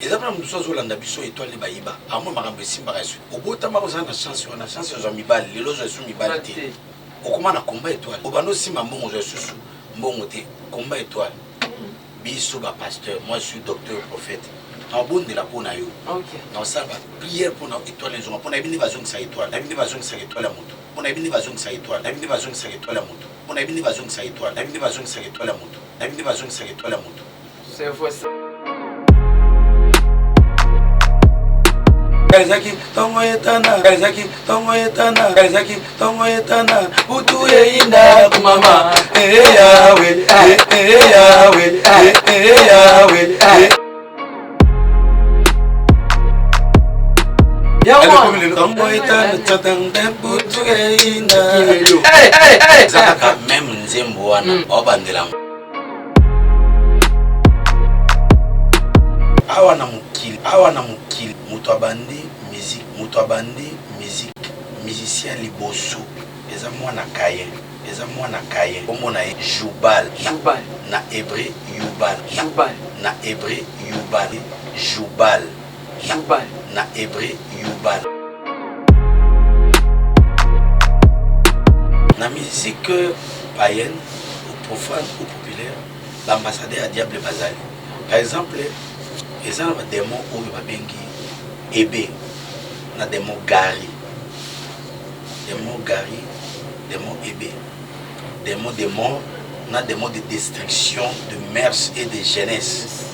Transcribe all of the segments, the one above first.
Eza pona mutu soki azolanda biso etoile nde bayiba amona makambo esimbaka esu obotamaka oza na chance wana chance ozwa mibali lelo ozwa esu mibali te okoma na combat etoile obanda osimba mbongo ozwa esusu mbongo te combat etoile biso ba pasteur moi je suis docteur prophète naobondela mpo na yo naosala ba prière mpo na etoile ezonga mpo nayebi nde bazongisaka etoile nayebi nde bazongisaka etoile ya moto mpo nayebi nde bazongisaka etoile nayebi nde bazongisaka etoile ya moto mpo nayebi nde bazongisaka etoile nayebi nde bazongisaka etoile ya moto nayebi nde bazongisaka etoile ya moto C'est vrai ça. Ezaki tongo etana, ezaki tongo etana, ezaki tongo etana, butu eyinda mama, eh yawe, eh yawe, eh yawe. Tongo etana, tata butu eyinda. Eza kaka meme nzembo wana, obandela Awa na mokili, awa na mokili, moto abandi musique, moto abandi musique, musicien liboso eza mwana Caïn, eza mwana Caïn, kombo na ye Jubal, Jubal, na hebreu Yubal, Jubal, na hebreu Yubal, Jubal, Jubal, na hebreu Yubal. Na musique païenne ou profane ou populaire, ba ambassadeurs ya diable bazali. Par exemple, eza na ba demon oyo babengi ebe na demon gari. Demon gari, demon ebe, demon de mort na demon de destruction de mœurs et de jeunesse.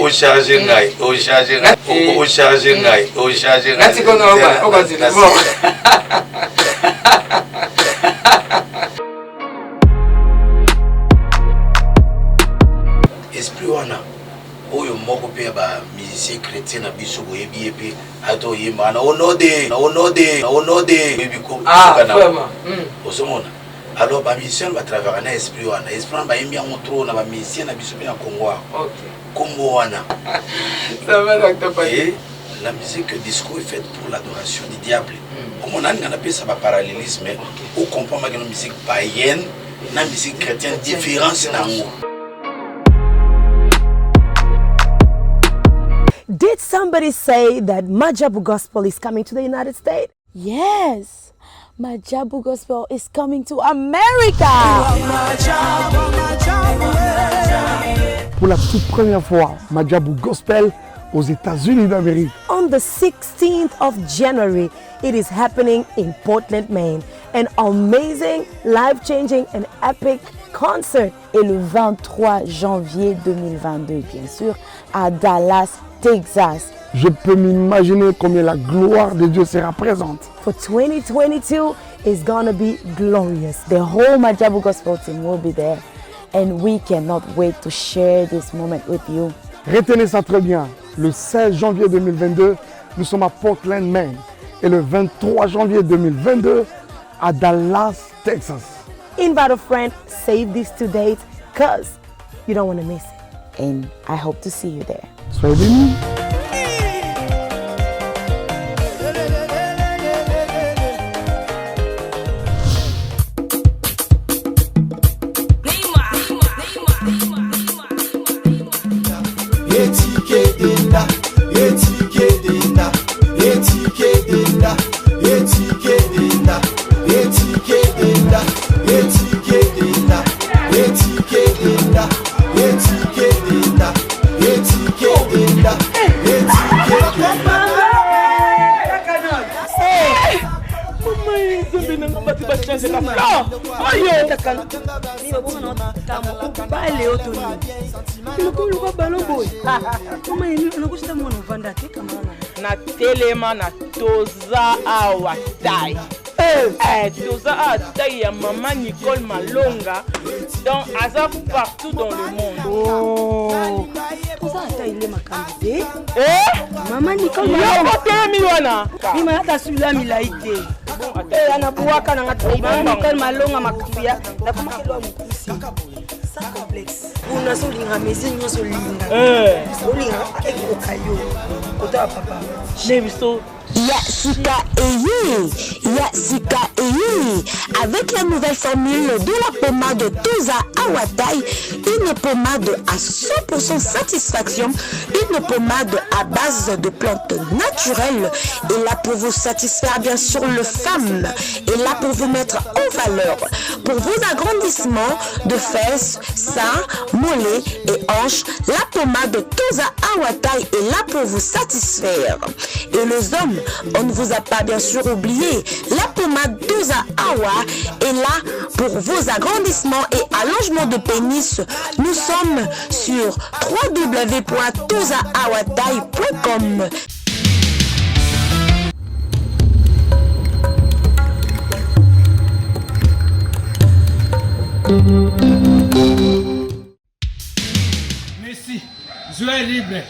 Ocharge ngai, ocharge ngai, ocharge ngai, ocharge ngai. Esprit wana oyo moko mpe ya ba musicien chrétien na biso boyebi ye mpe ata oyemba na onode na onode na onode oyebi ko ah, hmm. ozomona alors ba musicien batravaka na esprit wana esprit wana bayembi yango trop na ba musicien na biso mpe na congo awa kombo wana et la musique disco est faite pour l'adoration du diable mm. omona alinga napesa ba parallélisme okay. ocomprendre makino musique païenne na musique chrétienne différence na yango. Did somebody say that Majabu Gospel is coming to the United States? Yes, Majabu Gospel is coming to America. Pour la toute première fois, Majabu Gospel aux États-Unis d'Amérique. On the 16th of January, it is happening in Portland, Maine. An amazing, life-changing and epic concert. Et le 23 janvier 2022, bien sûr, à Dallas, Texas. Je peux m'imaginer combien la gloire de Dieu sera présente. For 2022 is gonna be glorious. The whole Majabu Gospel team will be there and we cannot wait to share this moment with you. Retenez ça très bien. Le 16 janvier 2022, nous sommes à Portland, Maine. Et le 23 janvier 2022, à Dallas, Texas. Invite a friend, save these two dates, cause you don't want to miss it. And I hope to see you there. Soyez bénis. Bale oyo toni balo boye nakosita mwana ovanda te kamara na telema na toza awa tai eh. Eh, toza awa tai ya mama Nicole Malonga donc aza partout dans le monde oh. toza ata ile makambo te eh? mama Nicole Malonga telemi wana mima ata sula milai te anabuwaka nanga mama Nicole Malonga makambo ya nakomakelwa mokusi sans complexe kuna so olingaka mesure nyonso olinga eh. olingaka ekoka yo kota ya papa ne biso. Ya sika eye, ya sika eye. Avec la nouvelle formule de la pommade Toza Awatai, une pommade à 100% satisfaction, une pommade à base de plantes naturelles, et là pour vous satisfaire bien sûr le femme, et là pour vous mettre en valeur, pour vos agrandissements de fesses, seins, mollets et hanches, la pommade Toza Awatai est là pour vous satisfaire. Et les hommes, on ne vous a pas bien sûr oublié, la pommade Toza Awa est là pour vos agrandissements et allongements de pénis. Nous sommes sur www.tozaawatai.com. Messi, joueur libre.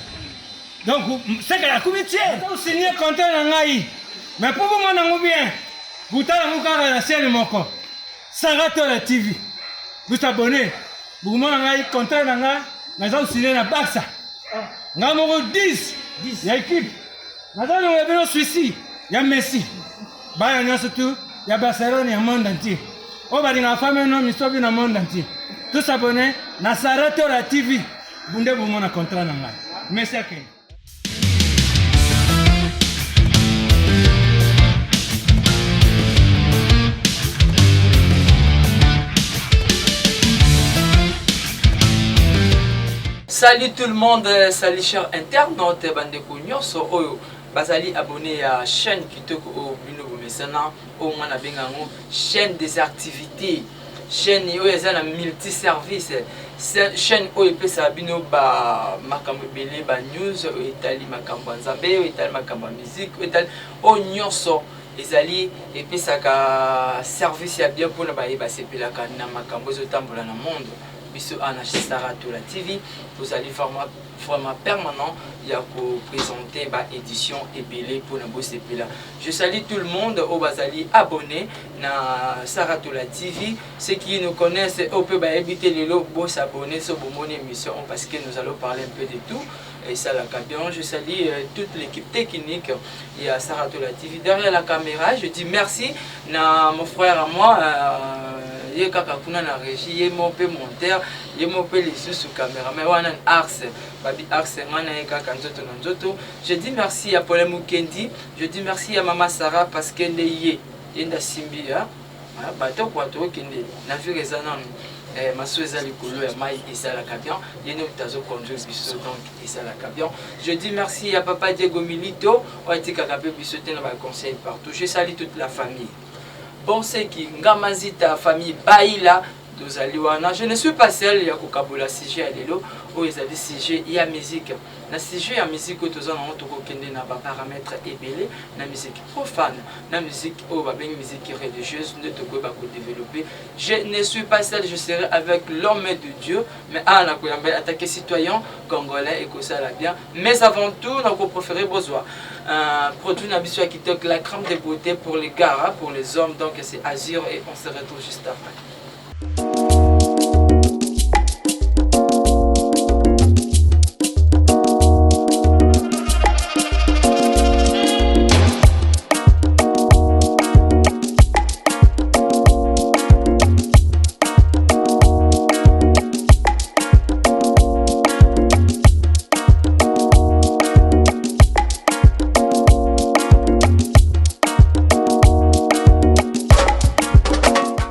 Donc, c'est que la comité, signé contrat na ngai. Mais pour vous mona ngo bien, butala ngo kaka na chaîne moko. Sarah Tola TV. Vous s'abonnez. Bokomona ngai contrat na ngai, naza signé na Barça. Ngai moko 10 ya équipe. Naza longola bino Suisse ya Messi. Bana nyonso tu ya Barcelone ya monde entier. Oyo balingaka femme no misobi na monde entier. Tous s'abonner na Sarah Tola TV. Bunde bomona contrat na ngai. Messi akende. Salut tout le monde, salut chers internautes, bandeko nyonso oyo bazali abonné ya chaîne kitoko oyo bino bomesana oyo nga nabenga yango chaîne des activités, chaîne oyo eza na multi service, chaîne oyo epesaka bino ba makambo ebele, ba news oyo etali makambo ya Nzambe, oyo etali makambo ya musique, oyo etali oyo nyonso ezali epesaka service ya bien mpona baye basepelaka na makambo ezotambola na monde. Biso awa na Sarah Tola TV tozali vraiment vraiment permanent ya ko présenter ba édition ebele mpona bosepela. Je salue tout le monde oyo bazali abonné na Sarah Tola TV. Ceux qui nous connaissent oyo mpe bayebi te lelo bosabonné so bomoni émission parce que nous allons parler un peu de tout et ça la bien. Je salue toute l'équipe technique ya Sarah Tola TV derrière la caméra. Je dis merci na mon frère à moi, ye kaka kuna na régie, ye mo pe monteur, ye mo pe lisusu caméra, mais wana ars babi ars nga na ye kaka nzoto na nzoto. Je dis merci à Paul Mukendi, je dis merci à Mama Sarah parce que nde ye ye nda simbi ya bato kwa tokende na vire eza nanu maso eza likolo ya mai esalaka bien, ye nde moto azoconduire biso, donc esalaka bien. Je dis merci à papa Diego Milito oyo atikaka mpe biso te na baconseil partout. Je salue toute la famille Bonseki Ngamazita, famille Baila tozali wana. Je ne suis pas seul ya kokabola sujet ya lelo oyo ezali sujet ya musique. Na sujet ya musique oyo toza nango, tokokende na baparamètre ebele, na musique profane, na musique oyo babengi musique religieuse, nde tokoyeba kodévelopper. Je ne suis pas seul, je serai avec l'homme de Dieu, mais awa nakoyamba attaqué citoyen congolais ekosala bien. Mais avant tout nakopréféré bozwa un produit na biso ya kitoko, la crème de beauté pour les gars, pour les hommes, donc c'est Azur, et on se retrouve juste après.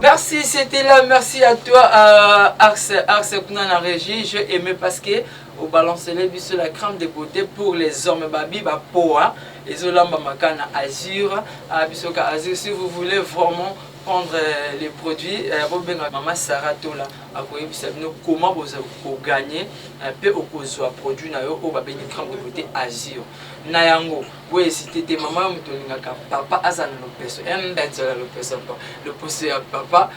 Merci, c'était là. Merci à toi, Ars, Ars kuna na régie. Je aimais parce que au balancer les bus la crème de beauté pour les hommes babi ba poa ezolamba makana Azur bisoka Azur. Si vous voulez vraiment prendre les produits, bobenga Mama Sarah Tola akoyebisa bino comment vous gagner pe okozwa produit na yo oyo babengi crème de beauté Azur. Na yango boyesite te, mama yo moto olingaka papa aza na lopeso mbenzola lopeso loposo ya papa,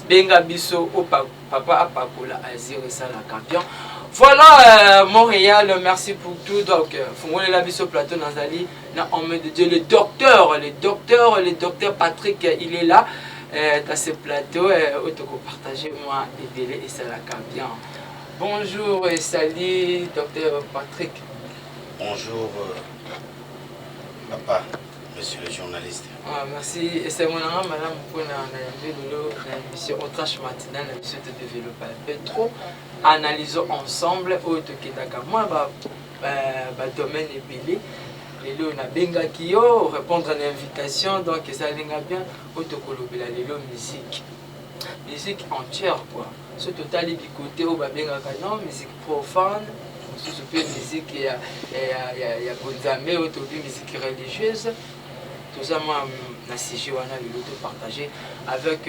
benga biso o papa apakola Azur esalaka bien. Voilà, Montréal, merci pour tout. Donc, fungolela biso plateau nazali na homme de Dieu, le docteur, le docteur, le docteur Patrick, il est là dans ce plateau, oyo partager moi ebele esalaka bien. Bonjour et salut docteur Patrick. Bonjour. Papa, monsieur le journaliste. Ah, merci. Esengo na nga malamu mpona na yambi lelo na émission Otrash matinale na biso todéveloppe un peu trop. Analysons ensemble oyo tokendaka mwa ba ba domaine ebele. Lelo nabengaki yo répondre na invitation donc esali nga bien oyo tokolobela lelo musique. Musique entière quoi. So totali bikote oyo babengaka non musique profane, mosusu mpe musique ya, ya, ya, ya bonzambe oyo tobi musique religieuse. Toza mwa na sujet wana lelo topartage avec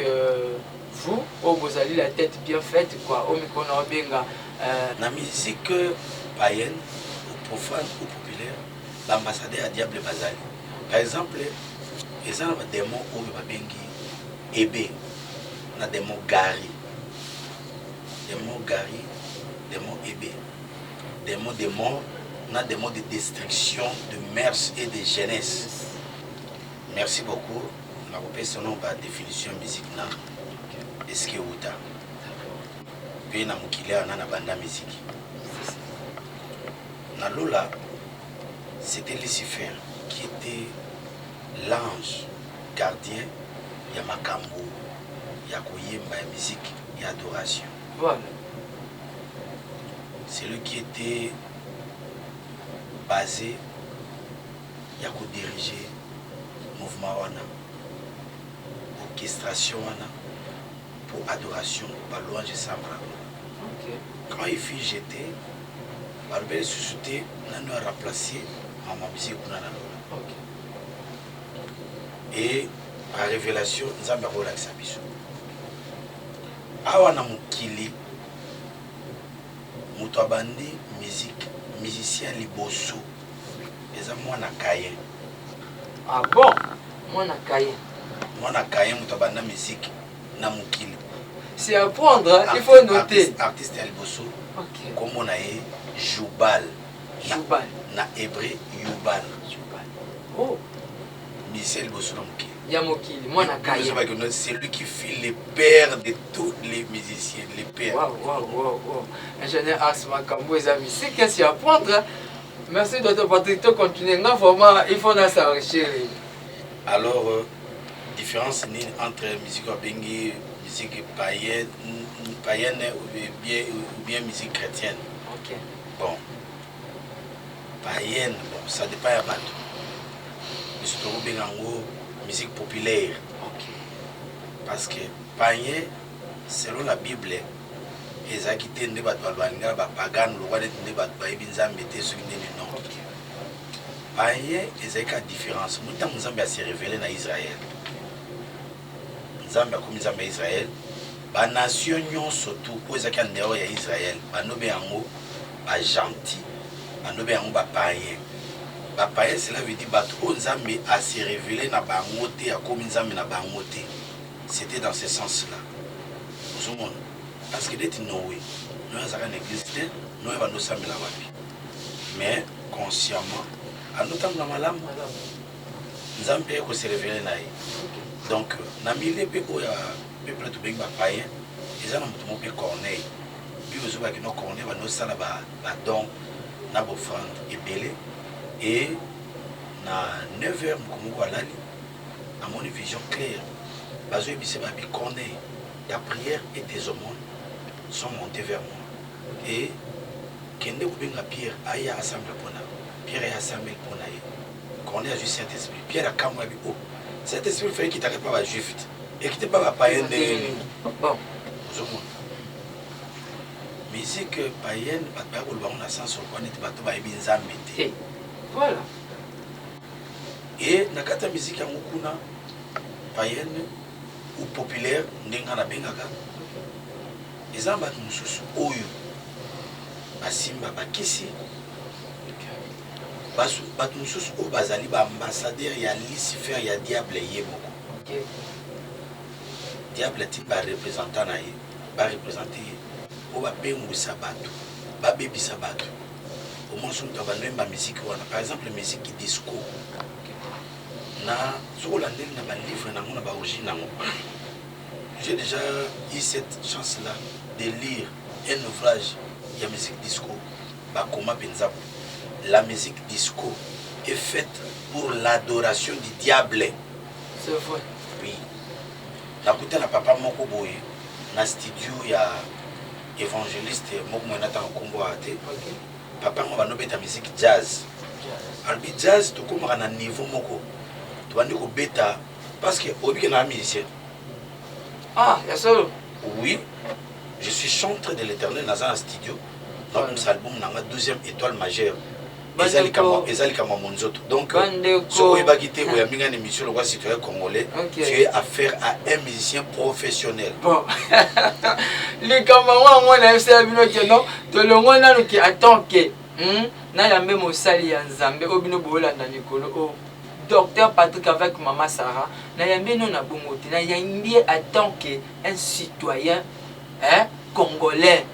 vous oyo bozali la tête bien faite quoi, oyo mikolo na obenga Na musique païenne ou profane ou populaire, baambassadeur ya diable bazali. Par exemple, eza na badémon oyo babengi ebe na démon gari, démon gari, démon ebe, démon de mort na démon de destruction de mœurs et de jeunesse. Merci beaucoup. Nakopesa no badéfinition ya musique na esika euta mpe na mokili awa na na banda musique na lola. C'était Lucifer qui était l'ange gardien ya makambo ya koyemba, ya musique, ya adoration. C'est lui qui était basé ya kodiriger mouvement wana, orchestration wana pour adoration, balouange esamaka. Quand il fut jeté, balobi lisusu te nano aremplace mama musique kuna na lola. Et par révélation, Nzambe akolakisa biso awa na mokili, moto abandi musique, musicien liboso eza mwana Caïn. Ah bon, mwana Caïn? Mwana Caïn, moto abanda musique na mokili. C'est à prendre, hein? Il faut noter. Artiste ya liboso, nkombo na ye Jubal. Jubal. Na hébreu, Yubal. Jubal, oh. Musicien liboso na mokili. Ya mokili, mwana Caïn. C'est lui qui fut le père de tous les musiciens, le père. Wow. Ingénieur Ars Makambo eza musique, c'est à prendre. Merci docteur Patrick, to continuer nga vraiment il faut na s'enrichir. Alors différence nini entre musique babengi musique païenne, païenne ou bien musique chrétienne? Bon, païenne, bon, ça dépend ya bato. Biso tokobenga yango musique populaire parce que païen, selon la Bible, ezalaki te nde bato balingaka bapagane lokwa neti nde bato bayebi Nzambe te soki ndeni. Non, païen ezalaki ka différence. Mo ntango Nzambe ase révélé na Israël, Nzambe akomi Nzambe ya Israël, banation nyonso tu oyo ezalaki en dehors ya Israël banobe yango bagentil, banobe yango bapaïen. Bapaïen, cela veut dire bato oyo Nzambe ase révélé na bango te, akomi Nzambe na bango te. C'était dans ce sens là ozomona, parce que neti Noé, Noé azalaka na église te. Noé bando osambela wapi? Mais consciemment andotambola malamu, Nzambe mpe kose révéler na ye. Donc na milieu mpe oyo ya peuple tobengi bapaïen, eza na moto moko mpe Corneille. Bible ezobaki no Corneille bando osala badon na baoffrande ebele. Et na 9 heures moko moko alali, amoni vision claire, bazoyebisa babi: "Corneille, ta prière et tes aumônes sont montées vers moi et kende kobenga Pierre aya asambela mpona." Pierre aya asambeli mpona ye. Corneille azwi Saint Esprit. Pierre akamwa, abi: "Oh, Saint Esprit fe ekitaka mpa bajuif te, ekite mpa bapaïen ndenge nini?" Bon. Ozomona musique païenne, bato baya koloba ngo na sens okwa neti bato bayebi Nzambe te. E na kati ya musique yango kuna, païenne ou populaire ndenge nga nabengaka, eza na bato mosusu oyo basimba bakisi, bato mosusu oyo bazali baambassadeur ya Lucifer, ya diable ye moko. Diable atindi bareprésentant na ye, bareprésente ye oyo babengwisa bato, babebisa bato. Omona so moto abando yemba musique wana, par exemple musique disco, na soki olandeli na balivre nango, na baorigine nango, j'ai déjà eu cette chance là de lire un ouvrage ya musique disco. Bakoma mpenza la musique disco. est faite pour l'adoration du diable. C'est vrai. Oui. Nakuta na papa moko boye na studio ya évangéliste moko moye natanga nkombo awa te. Papa yango bando beta musique jazz. Alobi jazz tokomaka na niveau moko tobandi kobeta parce que oyebi ke naa musicien. Ah, ya solo. Oui. Je suis chantre de l'éternel naza na studio. Nakomisa album nanga 12e étoile majeure. Eza likambo eza likambo ya monzoto. Donc soki oyebaki te oyambi ngai na émission lokola citoyen congolais, okay. tu es affaire à un musicien professionnel. Bon. Likambo yango yango nayebisela bino ke non tolongwa nanu ke en tant que nayambe mosali ya Nzambe oyo bino boyolanda mikolo oyo Docteur Patrick avec Mama Sarah, nayambi no na bongo te, nayambi ye en tant que un citoyen hein, congolais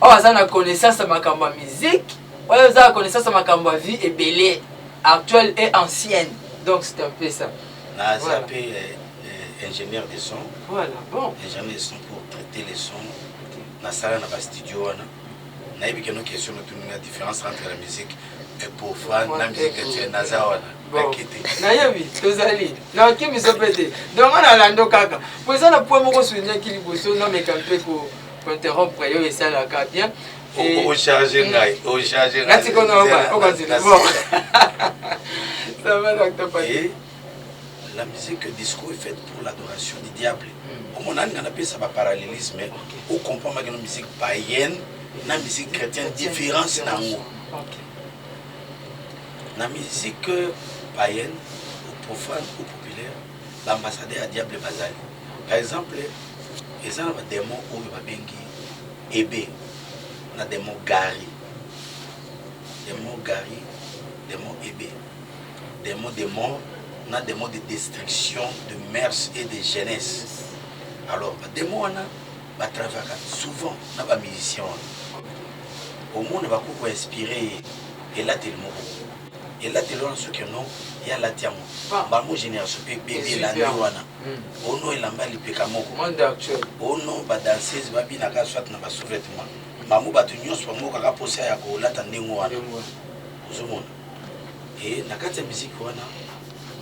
oyo aza na connaissance ya makambo ya musique, oyo aza na connaissance ya makambo ya vie ebele actuelle et ancienne. Donc c'est un peu ça. Naza voilà. pe ingénieur de son. Voilà, bon. Ingénieur de son pour traiter les sons. Nasala na ba studio wana. Nayebi ke no question otuni nga différence entre la musique et profane na musique chrétienne, naza wana. Nayebi tozali naoki biso mpe te, donc nga nalando kaka po eza na point moko soulignaki liboso nameka mpe kointerrompre yo, esalaka bien. Ocharge ngai, ocharge. Ngai bon, ça va, docteur Patrick. La musique disco est faite pour l'adoration du diable. Omona nga napesa ba parallélisme, o comprendre que musique païenne na musique chrétienne différence nango. Na musique païenne ou profane ou populaire, l'ambassadeur ya diable bazali. Par exemple, eza na ba démon oyo babengi ebe na démon gari. Démon gari, démon ebe, démon de mort na démon de destruction de mœurs et de jeunesse. Alors ba démon wana ba travaillaka souvent na ba musicien wana. Omona bakoki ko inspirer ye elateli moko. Elateli wana soki non ya lati yango. Bango génération pe bébé elandi wana. Ono elamba lipeka moko. Monde actuel. Ono ba danseuse babinaka soit na ba sous-vêtements. Bango bato nyonso bango kaka posa ya kolata ndenge wana. Ozomona. Et na kati ya musique wana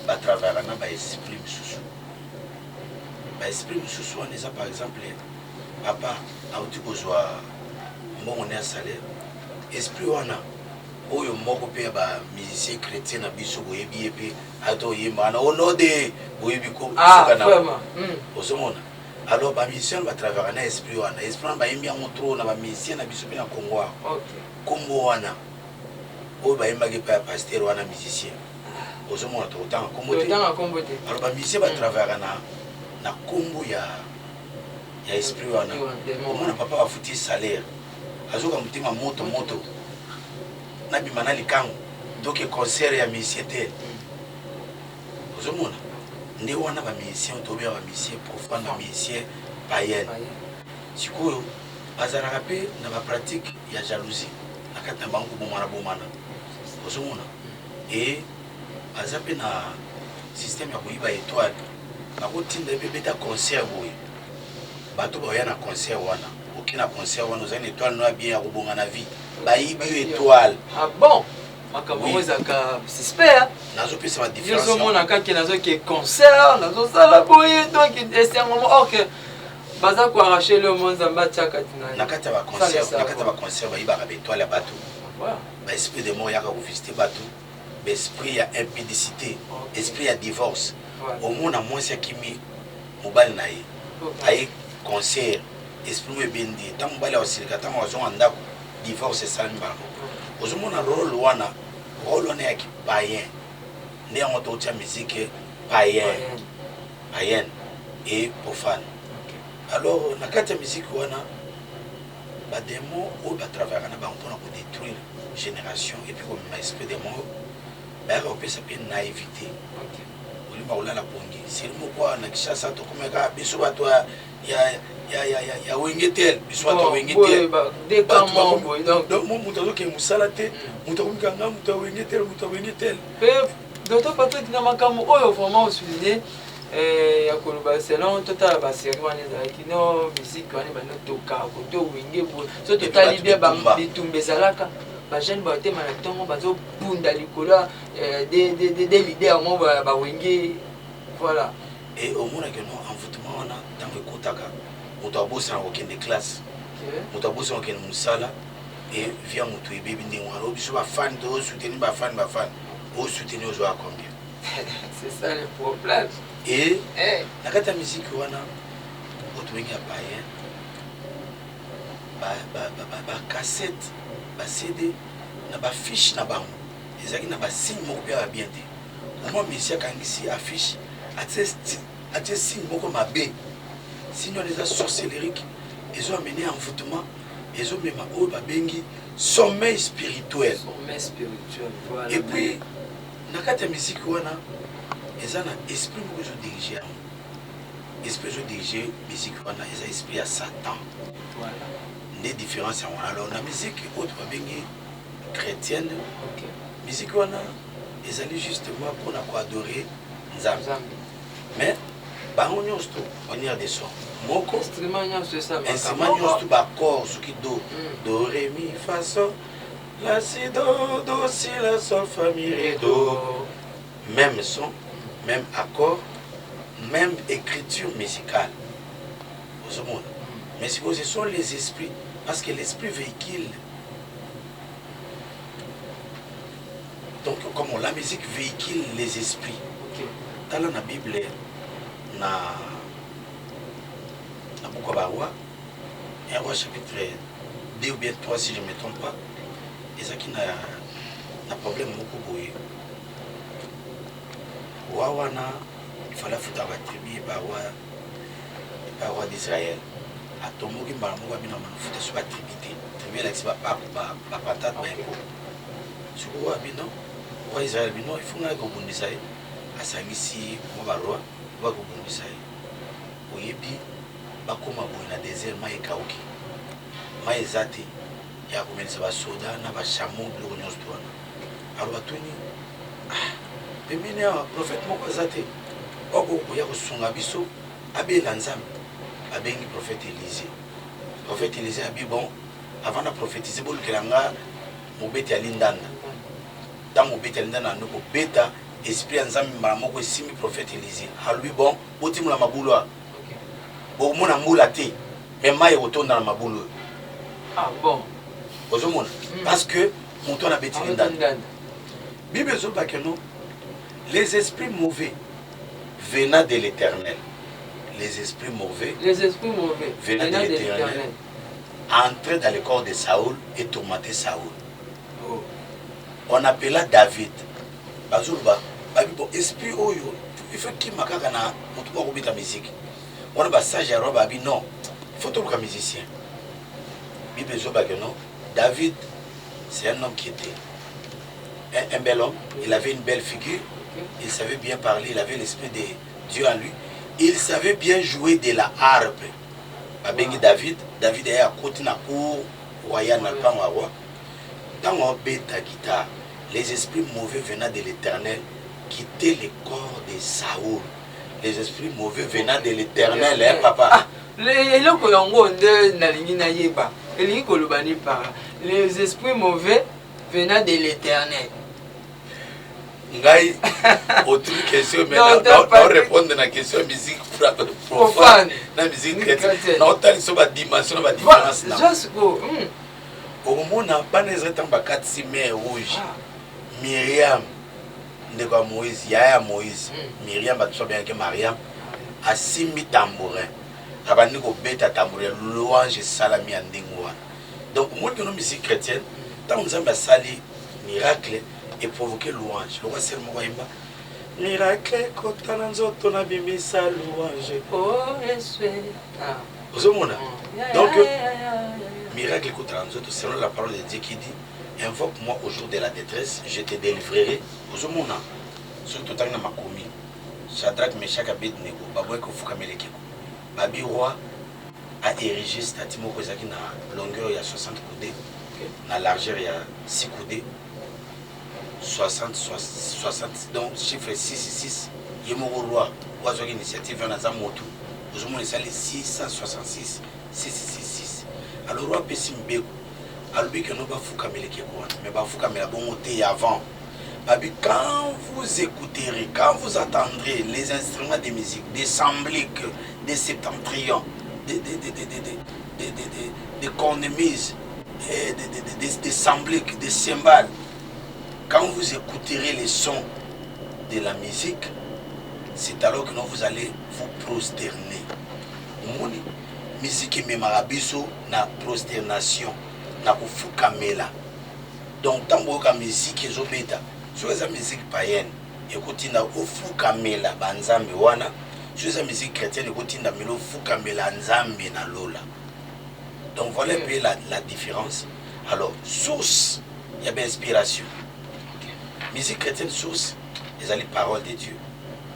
ba travaillaka na ba esprit misusu. Ba esprit misusu wana eza par exemple papa auti kozwa mbongo ne ya salaire. Esprit wana oyo moko pe ya ba musicien chrétien na biso boyebi ye pe ata oyemba wana onode boyebi ko Ah, suka na vraiment. Ozomona. Alors ba musicien ba travaillaka na esprit wana. Esprit wana bayembi yango trop na ba musicien na biso pe na Congo awa. Kombo wana oyo bayembaki epai ya pasteur wana musicien. Ozomona tokotanga kombo te. Totanga kombo te. Alors ba musicien ba travaillaka na kombo ya esprit wana. Omona papa bafuti salaire. Azoka motema moto moto. Nabima na likango. Donc concert ya musicien te. Ozomona nde wana ba musicien tobeya ba musicien profane, ba musicien païen. Sikoyo bazalaka pe na ba pratique ya jalousie na kati na bango, kobomana bomana. Ozomona et baza pe na système ya koyiba étoile. Bakotinda ye pe beta concert boye. Bato baoya na concert wana. Oke na concert wana ozali na étoile no ya bien ya kobonga na vie. Bayibi yo étoile. Ah bon? Makambo Oui. ezalaka suspect. Nazopesa ba différence. Yozomona kaka nazoke concert, nazosala boye, donc esengo mo or que baza ko arracher le monde Nzambe atiaka tina. Na kati ya ba concert, na kati ya ba concert bayibaka ba étoile ya bato. Voilà. Ba esprit de mort yaka ko visiter bato. Ba esprit ya impudicité, esprit ya divorce. Omona mwasi akimi mobali na ye. Aye concert, esprit mo ebendi ye. Tango mobali akosilika, tango azonga ndako, divorce esalami mbala moko. Ozomona rôle wana, rôle wana ya ki païen. Nde yango totia musique païen. Païenne et profane. Alors na kati ya musique wana ba démons oyo ba travaillaka na bango mpona ko détruire génération et puis komema esprit de mort, bayaka kopesa pe naïveté. Olimba kolala pongi. Seri moko awa na Kinshasa tokomeka biso bato ya wenge tel, biso bato ya wenge tel. Bato bakomi, donc mo moto azokende mosala te, moto akomi kanga moto ya wenge tel, moto ya wenge tel. Pe Docteur Patrick, na makambo oyo vraiment osouligné, ya koloba selon totala ba série wana ezalaki no musique wana ebandi otoka koto wenge boye, so totali bien ba bitumba ezalaka. Ba jeunes baotema na ntongo bazobunda likolo ya euh, de, de, de, de leader moko ba wenge voilà. Et omonake no envoûtement wana ntango ekotaka moto abosana kokende classe, moto abosana kokende mosala et via moto ebebi ndenge wana. Oyo biso bafani tozosoutenir bafani bafani osoutenir ozwaka combien? C'est ça le problème. Et eh. Na kati ya musique wana oyo tobengi ya payen, bacassette, bacd na bafiche na bango ezalaki na basigne moko mpe ya bien te. Omwa mesi akangisi affiche, atie signe moko mabe. Signe wana eza sorcellerique, ezo amene envoûtement, ezomema oyo babengi sommeil spirituel. Sommeil spirituel, voilà. Et puis na kati ya musique wana eza na esprit moko ezodirige yango. Esprit ezodirige musique wana eza esprit ya Satan. Voilà. Nde différence yango wana. Alors na musique oyo babengi chrétienne, musique wana ezali justement mpona koadore Nzambe. Mais bango nyonso to manière de son moko, instrument nyonso esalamaka instrument nyonso to baaccord, soki do, do, ré, mi, fa, sol, la, si, do, do, si, la, sol, fa, mi, ré, do, même son, même accord, même écriture musicale, ozomona. Mais sikoyo ce sont les esprits, parce que l'esprit véhicule. Donc comment la musique véhicule les esprits. Tala na Bible, na buku ya baroi, 1 Roi chapitre 2 ou bien 3 si je ne me trompe pas, ezalaki na problème moko boye. Roi wana il fallait afuta batribu epa roi, epa roi d'Israël. Atomboki mbala moko, abina mafuta so batribu te. Tribu elakisi bapaku, bapatate, baimpo. Sikoyo roi abino, roi Israël bino, il faut ngai kobundisa ye. Asangisi mwa baroi bakobundisa ye. Oyebi, bakóma boye na désert, mai ekauki, mai eza te ya komelisa basoda na bachameau, biloko nyonso to wana. Alo batuni: ah, pembeni awa prophète moko aza te oyo koya kosunga biso, abela Nzambe? Babengi prophète Élisée. Prophète Élisée abi: bon, avant na prophétise, bolukela nga mobeti ya lindanda. Ntango mobeti ya lindanda ando kobeta, esprit ya Nzambe mbala moko esimbi prophète Élisée. Alobi: bon, botimola mabulu awa, bokomona mbula te, mais mai ekotonda na mabulu oyo. Ah bon. Ozomona, parce que moto wana abeti lindanda. Bible ezolobaka no, les esprits mauvais venant de l'Éternel, les esprits mauvais les esprits mauvais venant de l'Éternel entraient dans le corps de Saoul et tourmentaient Saoul. Oh. On appela David. Bazoloba babi: bon, esprit oyo il faut kima kaka na moto moko akobeta musique wana. Basage ya roi babi: non, il faut toluka musicien. Bible ezobake non, David, c'est un homme qui était un bel homme, il avait une belle figure, il savait bien parler, il avait l'esprit de Dieu en lui, il savait bien jouer de la harpe. Babengi David. David aye, akoti na cour royale, na lupango ya roi. Ntango abeta guitare, les esprits mauvais venant de l'Éternel quittaient le corps de Saoul. Les esprits mauvais venant de l'Éternel, hein, papa. Ah, eloko yango nde nalingi nayeba, elingi koloba ni par les esprits mauvais venant de l'Éternel? Ngai otuni question, mais naorépondre na question ya musique profane na musique chrétienne, naotalisa badimension na badifférence. Na okomona bana ezali ntango bakatisi mer Rouge, Miriam, ndeko ya Moïse, yaya ya Moïse, Miriam, bato so babengaki Mariam, asimbi tambourin, abandi kobeta tambourin, louange esalami ya ndenge wana. Donc omoni keno musique chrétienne, ntango Nzambe asali miracle, eprovoke louange. Lokwa sere moko ayemba: miracle ekota na nzoto, nabimisa louange. Ozomona, donc miracle ekota na nzoto selon la parole de Dieu qui dit: invoque-moi au jour de la détresse, je te délivrerai. Ozomona, soki totangi na makomi, Shadrach, Meshak, Abednego baboyaki kofukamela ekeko. Babi roi a érigé statue moko ezalaki na longueur ya 60 coudées, na largeur ya 6 coudées, 60 60, donc chiffre 6 6. Ye moko roi oyo azwaki initiative wana aza motu. Ozomona, esali 666 666. Alors roi apesi mibeko. Alobi que no bafukamela ekeko wana, mais bafukamela bongo te ya avant. Babi quand vous écouterez, quand vous attendrez les instruments de musique, des sambliques, des septentrions, des, des, des, des, des, des, des, des, des cornemuses, des, des, des, des, des sambliques, des cymbales, quand vous écouterez les sons de la musique, c'est alors que vous allez vous prosterner. Omoni, musique ememaka biso na prosternation, na kofukamela. Donc ntango oyoka musique ezobeta, soki eza musique païenne ekotinda ofukamela banzambe wana, soki eza musique chrétienne ekotinda melo ofukamela Nzambe na lola. Donc voilà un peu la différence. Alors source ya ba inspiration. Okay. Musique chrétienne source ezali parole de Dieu.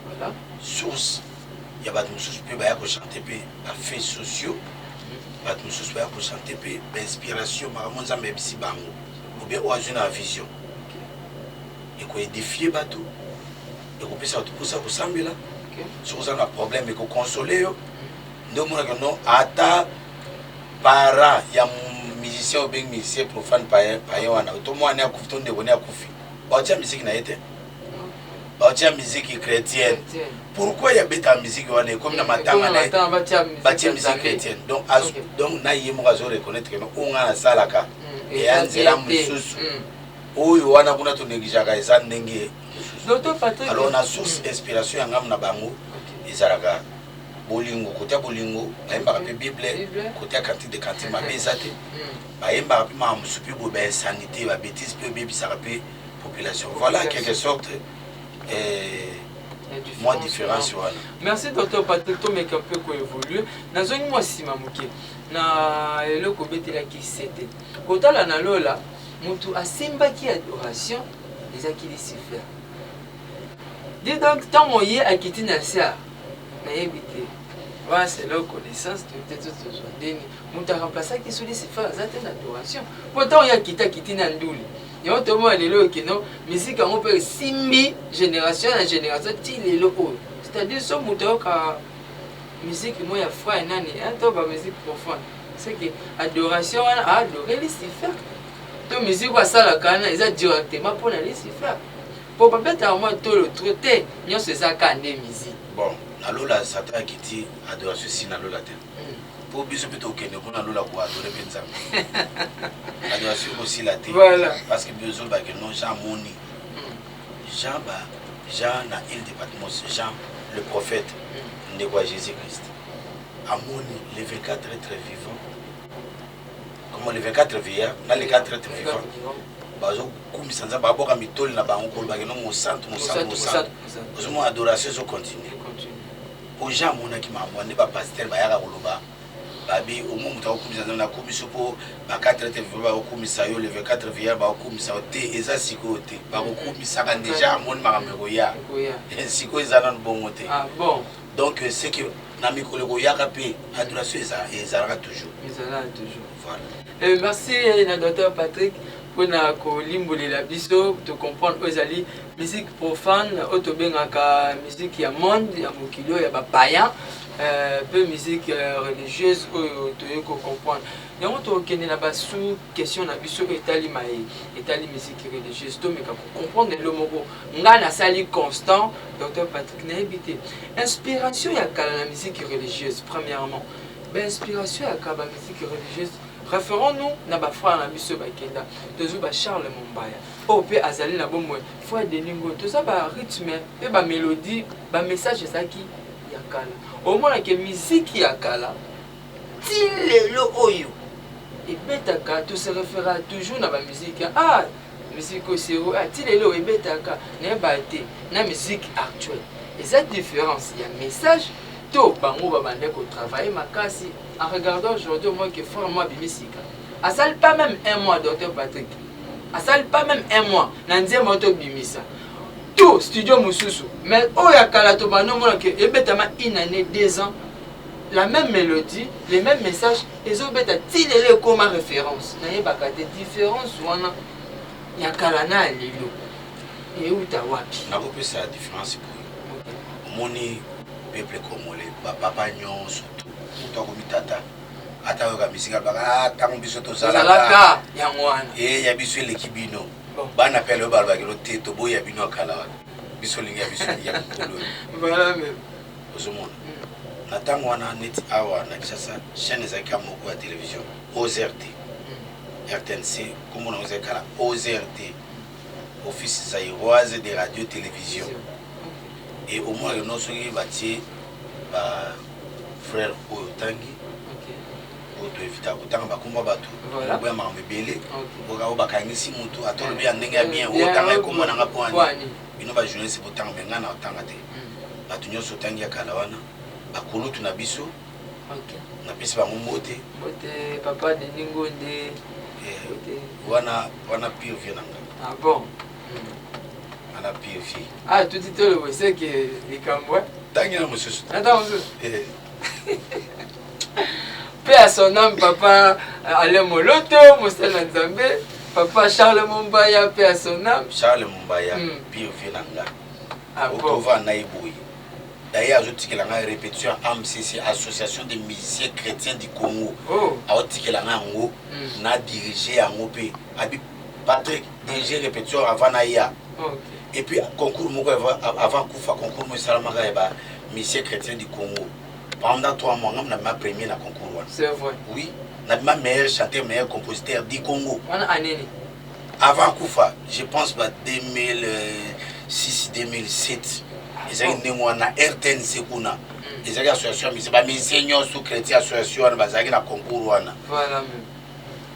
Voilà. Source ya bato mosusu mpe baya kochante mpe bafaits sociaux, bato mosusu baya kochante mpe bainspiration makambo Nzambe ayebisi bango ou bien oyo azwi na vision ekoedifie bato, ekopesa bato mposa kosambela. Soki oza na problème ekokonsole yo. Nde omonaka no ata para ya musicien obengi musicien profane payen payen wana to mwana akufi to ndeko ne akufi, baotia musique na ye te, baotia musique chrétienne. Pourquoi ya beta musique wana ekomi na matanga na ye batie musique chrétienne? Donc donc na ye moko azo reconnaître que no oyo nga nasalaka eya nzela mosusu, oyo wana kuna tonégligeaka eza ndenge mosusu. Alors na source inspiration ya ngambo na bango ezalaka bolingo, kotia bolingo, bayembaka mpe Bible, kotia cantique de cantique mabe eza te, bayembaka mpe makambo mosusu mpe boye bainsanité, babétise mpe ebebisaka mpe population. Voilà quelque sorte mwa différence wana. Merci docteur Patrick. Tomeka mpe koévolue, nazongi mwa nsima moke na eloko obetelaki sete kotala na lola. Motu asimbaki adoration ezaki Lucifer. Di donc ntango ye akiti na se, nayebi te wana c'est leur connaissance peut-être tozwa ndeni moto aremplaçaki so Lucifer aza te na adoration, mpo ntango ye akiti, akiti na nduli yango. Tomona lelo okeno musique yango mpe esimbi génération na génération ti lelo oyo, c'est-à-dire so moto ayoka musique mo ya frère nani to bamusique profonde, c'est que adoration wana aadore Lucifer to musique oyo asalaka wana eza directement mpona Lucifer, mpo babetaka mwa tolo tro te, nyonso eza ka nde musique. Bon, na lola Satan akiti, adoration esi na lola te, mpo biso mpe tokende kuna lola koadore mpe Nzambe, adoration ekosila te. Parce que biso olobake no Jean amoni Jean ba Jean na île de Patmos, Jean le prophète, ndeko ya Jésus Christ, amoni les 24 êtres vivants, comment les 24 vieillards na les 4 êtres vivants bazokumisa Nzambe, baboka mitoli na bango kolobaki no mosantu, mosantu, mosantu. Ozomona adoration ezocontinue. Po Jean amonaki makambo nde bapasteur bayaka koloba, babi omo moto akokumisa Nzambe, nakumisi mpo ba 4 êtres vivants bakokumisa yo, le 24 vieillard bakokumisa yo te. Eza sikoyo te, bakokumisaka déjà. Amoni makambo ekoya, sikoyo eza nanu bongo te. Donc c'est que na mikolo ekoyaka mpe adoration ezalaka toujours. Ezalaka toujours. Voilà. Merci na docteur Patrick mpona kolimbolela biso tocomprendre oyo ezali musique profane, oyo tobengaka musique ya monde, ya mokili oyo ya bapayen, mpe musique religieuse oyo toyei kocomprendre yango. Tokende na basous question na biso oyo etali maye etali musique religieuse. Tomeka kocomprendre elo moko. Ngai nasali constant, docteur Patrick, nayebi te inspiration ya kala na musique religieuse. Premièrement, bainspiration ya kala bamusique religieuse, référons-nous na bafrère na biso bakenda, tozwi bacharles Mombaya oyo mpe azali na bomoi, frère Denis Ngoy, toza barythme mpe bamélodie, bamessage ezalaki ya kala. Omonake miziki ya kala ti lelo oyo ebetaka, tose référa toujours na bamusike, ah musique osero, ah ti lelo ebetaka. Nayeba te na musique actuelle eza différence ya message to bango babandaki kotravaille makasi. En regardant aujourd'hui, au moins que frère moi abimi sika, asali pas même un mois, docteur Patrick, asali pas même un mois na nzembo oyo tobimisa tout studio mosusu, mais oyo ya kala tobanda omona ke ebetama une année, 2 ans, la même mélodie, le même message ezobeta ti lelo, ekoma référence. Nayebaka te différence wana ya kala na ya lelo euta wapi. Nakopesa différence boye. Omoni peuple congolais, bapapa nyonso, moto akomi tata. Ata oyoka misika alobaka ah, ntango biso tozalaka yango wana e ya biso eleki bino. Bana mpe aloyo balobaki no te, toboyi ya bino ya kala wana, biso olingi ya biso ya mokolo oyo. Ozomona na ntango wana neti awa na Kinshasa chaîne ezalaki ya moko ya télévision, OZRT, RTNC nkombo nango ezalaki kala OZRT, Office Zaïroise de Radio Télévision. Et au moins no soki batie ba frère oyo otangi oyo toevita kotanga bakombo ya bato, oboya makambo ebele oka oyo bakangisi motu, ata olobi ya ndenge ya bien, otanga ekombo nanga mpo ani bino bajournaliste botanga, me ngai na otanga te. Bato nyonso otangi ya kala wana, bakulutu na biso, napesi bango mbote. Mbote papa Denis Ngonde. Wana wana pire vie na nga. Ah bon? Wana pire vie. Ah, tuti tolobo seke likambo. Tangi na mosusu. Ata mosusu. Paix à son âme, papa Alain Moloto, mosala na Nzambe, papa Charles Mombaya, paix à son âme. Charles Mombaya, pire vie na nga. Ah bon? Otova na ye boye. D'ailleurs, azotikela ngai répétition ya AMCC, Association des musiciens chrétiens du Congo. Aotikela ngai yango, na dirige yango mpe. Abi Patrick, dirige répétition avant na ya. Et puis concours moko avant kufa, concours moko esalamaka ya ba musiciens chrétiens du Congo. Pendant 3 mois, ngai nabima premier na concours wana. C'est vrai. Oui, nabima meilleur chanteur, meilleur compositeur du Congo. Wana année nini? Avant kufa, je pense ba 2006 2007. Ezalaki ndenge wana RTNC kuna. Ezalaki association ya musicien, ba musicien nyonso chrétien, association wana bazalaki na concours wana. Voilà même.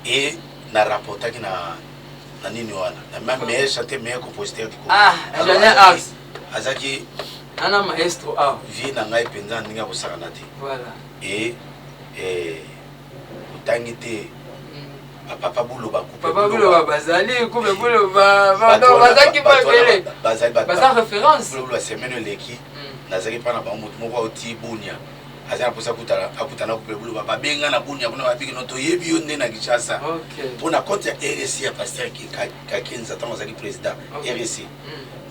Et na rapportaki na nini wana, na même meilleur chanteur, meilleur compositeur du Congo. Ah, Janel Arts. Azalaki Nana maestro ah. Vie na ngai mpenza ndenge ya kosakana te. Voilà. Et otangi te papa Buloba, couple. Papa Buloba bazali, couple Buloba, bazalaki mabele. Bazali baza référence. Buloba semaine eleki nazalaki mpa na bango, motu moko auti Bunia aza na mposa akutana couple Buloba, babenga na Bunia kuna, babiki no toyebi yo nde na Kinshasa mpo na compte ya RSC ya pasteur Kakenza ntango azalaki président RSC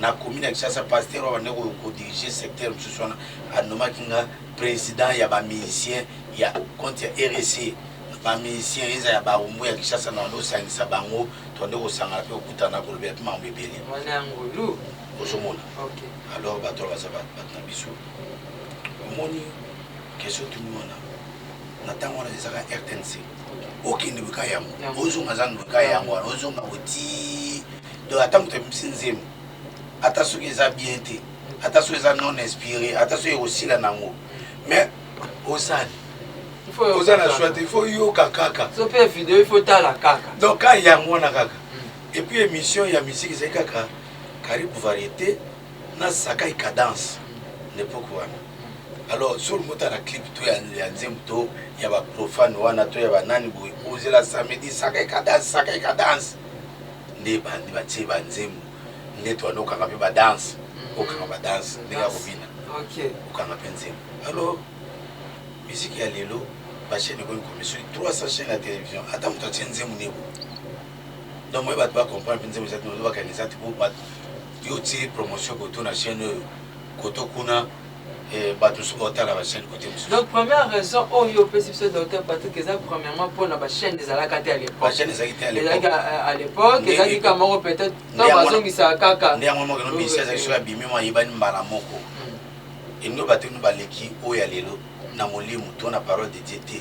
na commune ya Kinshasa. Pasteur oyo abandi kodirige secteur mosusu wana anomaki nga président ya bamusicien ya compte ya RSC, bamusicien eza ya barumbu ya Kinshasa, na bando osangisa bango, tobande kosangana mpe kokutana, kolobela mpe makambo ebele. Ozomona, alors bato wana baza bato na biso. Omoni question tuni wana, na ntango wana ezaka RTNC, okende boka yango, ozonga zandu boka yango wana, ozonga oti. Donc ata moto abimisi nzembo, ata soki eza bien te, ata soki eza non inspiré, ata soki ekosila nango, mais osali oza na choix te, il faut yoka kaka. So mpe video il faut tala kaka. Donc ka yango wana kaka. Et puis émission ya musique ezali kaka Karibu Variété na Sakai Cadence na époque wana. Alors soki olingi otala clip to ya nzembo to ya baprofane wana to ya banani boye, ozela samedi Sakai Cadence. Sakai Cadence nde bandi batie banzembo, nde toanda okanga mpe badanse, okanga badanse ndenge ya kobina, okanga mpe nzembo. Alors musique ya lelo, bachaîne ekomi komi soki 300 chaîne ya télévision, ata moto atie nzembo nebo, donc moye bato bacomprendre mpe nzembo eza te, bakanga eza te, po bato yo otie promotion koto na chaîne oyo, koto kuna, bato mosusu baotala bachaîne kote mosusu. Donc première raison oyo opesi biso, docteur Patrick, eza premièrement mpona bachaîne ezalaka te à l'époque. Bachaîne ezalaki te à l'époque. À l'époque ezalaki ka moko, peut-être ntango bazongisaka kaka. Nde yango moko no misi azalaki, soki abimi mo ayebani mbala moko. Elingi bato no baleki oyo ya lelo na molimo to na parole de Dieu te.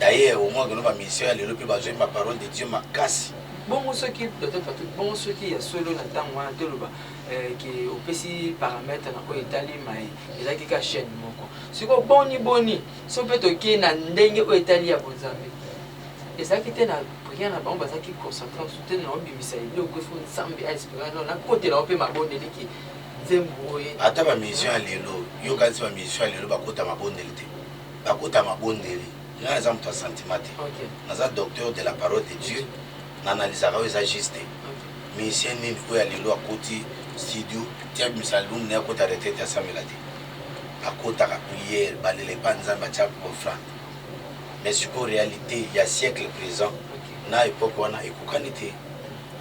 D'ailleurs au moins keno bamission ya lelo mpe bazoyemba parole de Dieu makasi. Bongo soki, docteur Patrick, bongo soki ya solo na ntango wana toloba ke opesi paramètre na oyo etali mai ezalaki kaka chaîne moko, sikoyo boni boni so mpe tokei na ndenge oyo etali ya bonzambe, ezalaki te na prière na bango, bazalaki concentré mosusu te na obimisa eloko, efo Nzambe ainspire no nakotela ngo mpe mabondeli ke nzembo oyo. Ata bamission ya lelo, yokanisi bamission ya lelo bakota mabondeli te, bakota mabondeli. Ngai naza moto ya sentiment te, naza docteur de la parole de Dieu, naanalysaka oyo eza juste te. Musicien nini oyo ya lelo akoti studio ti abimisa album na ye akota retraite asambela te? Akotaka prière, balela epa Nzambe, atia offrande. Mais sikoyo réalité ya siècle présent na époque wana ekokani te.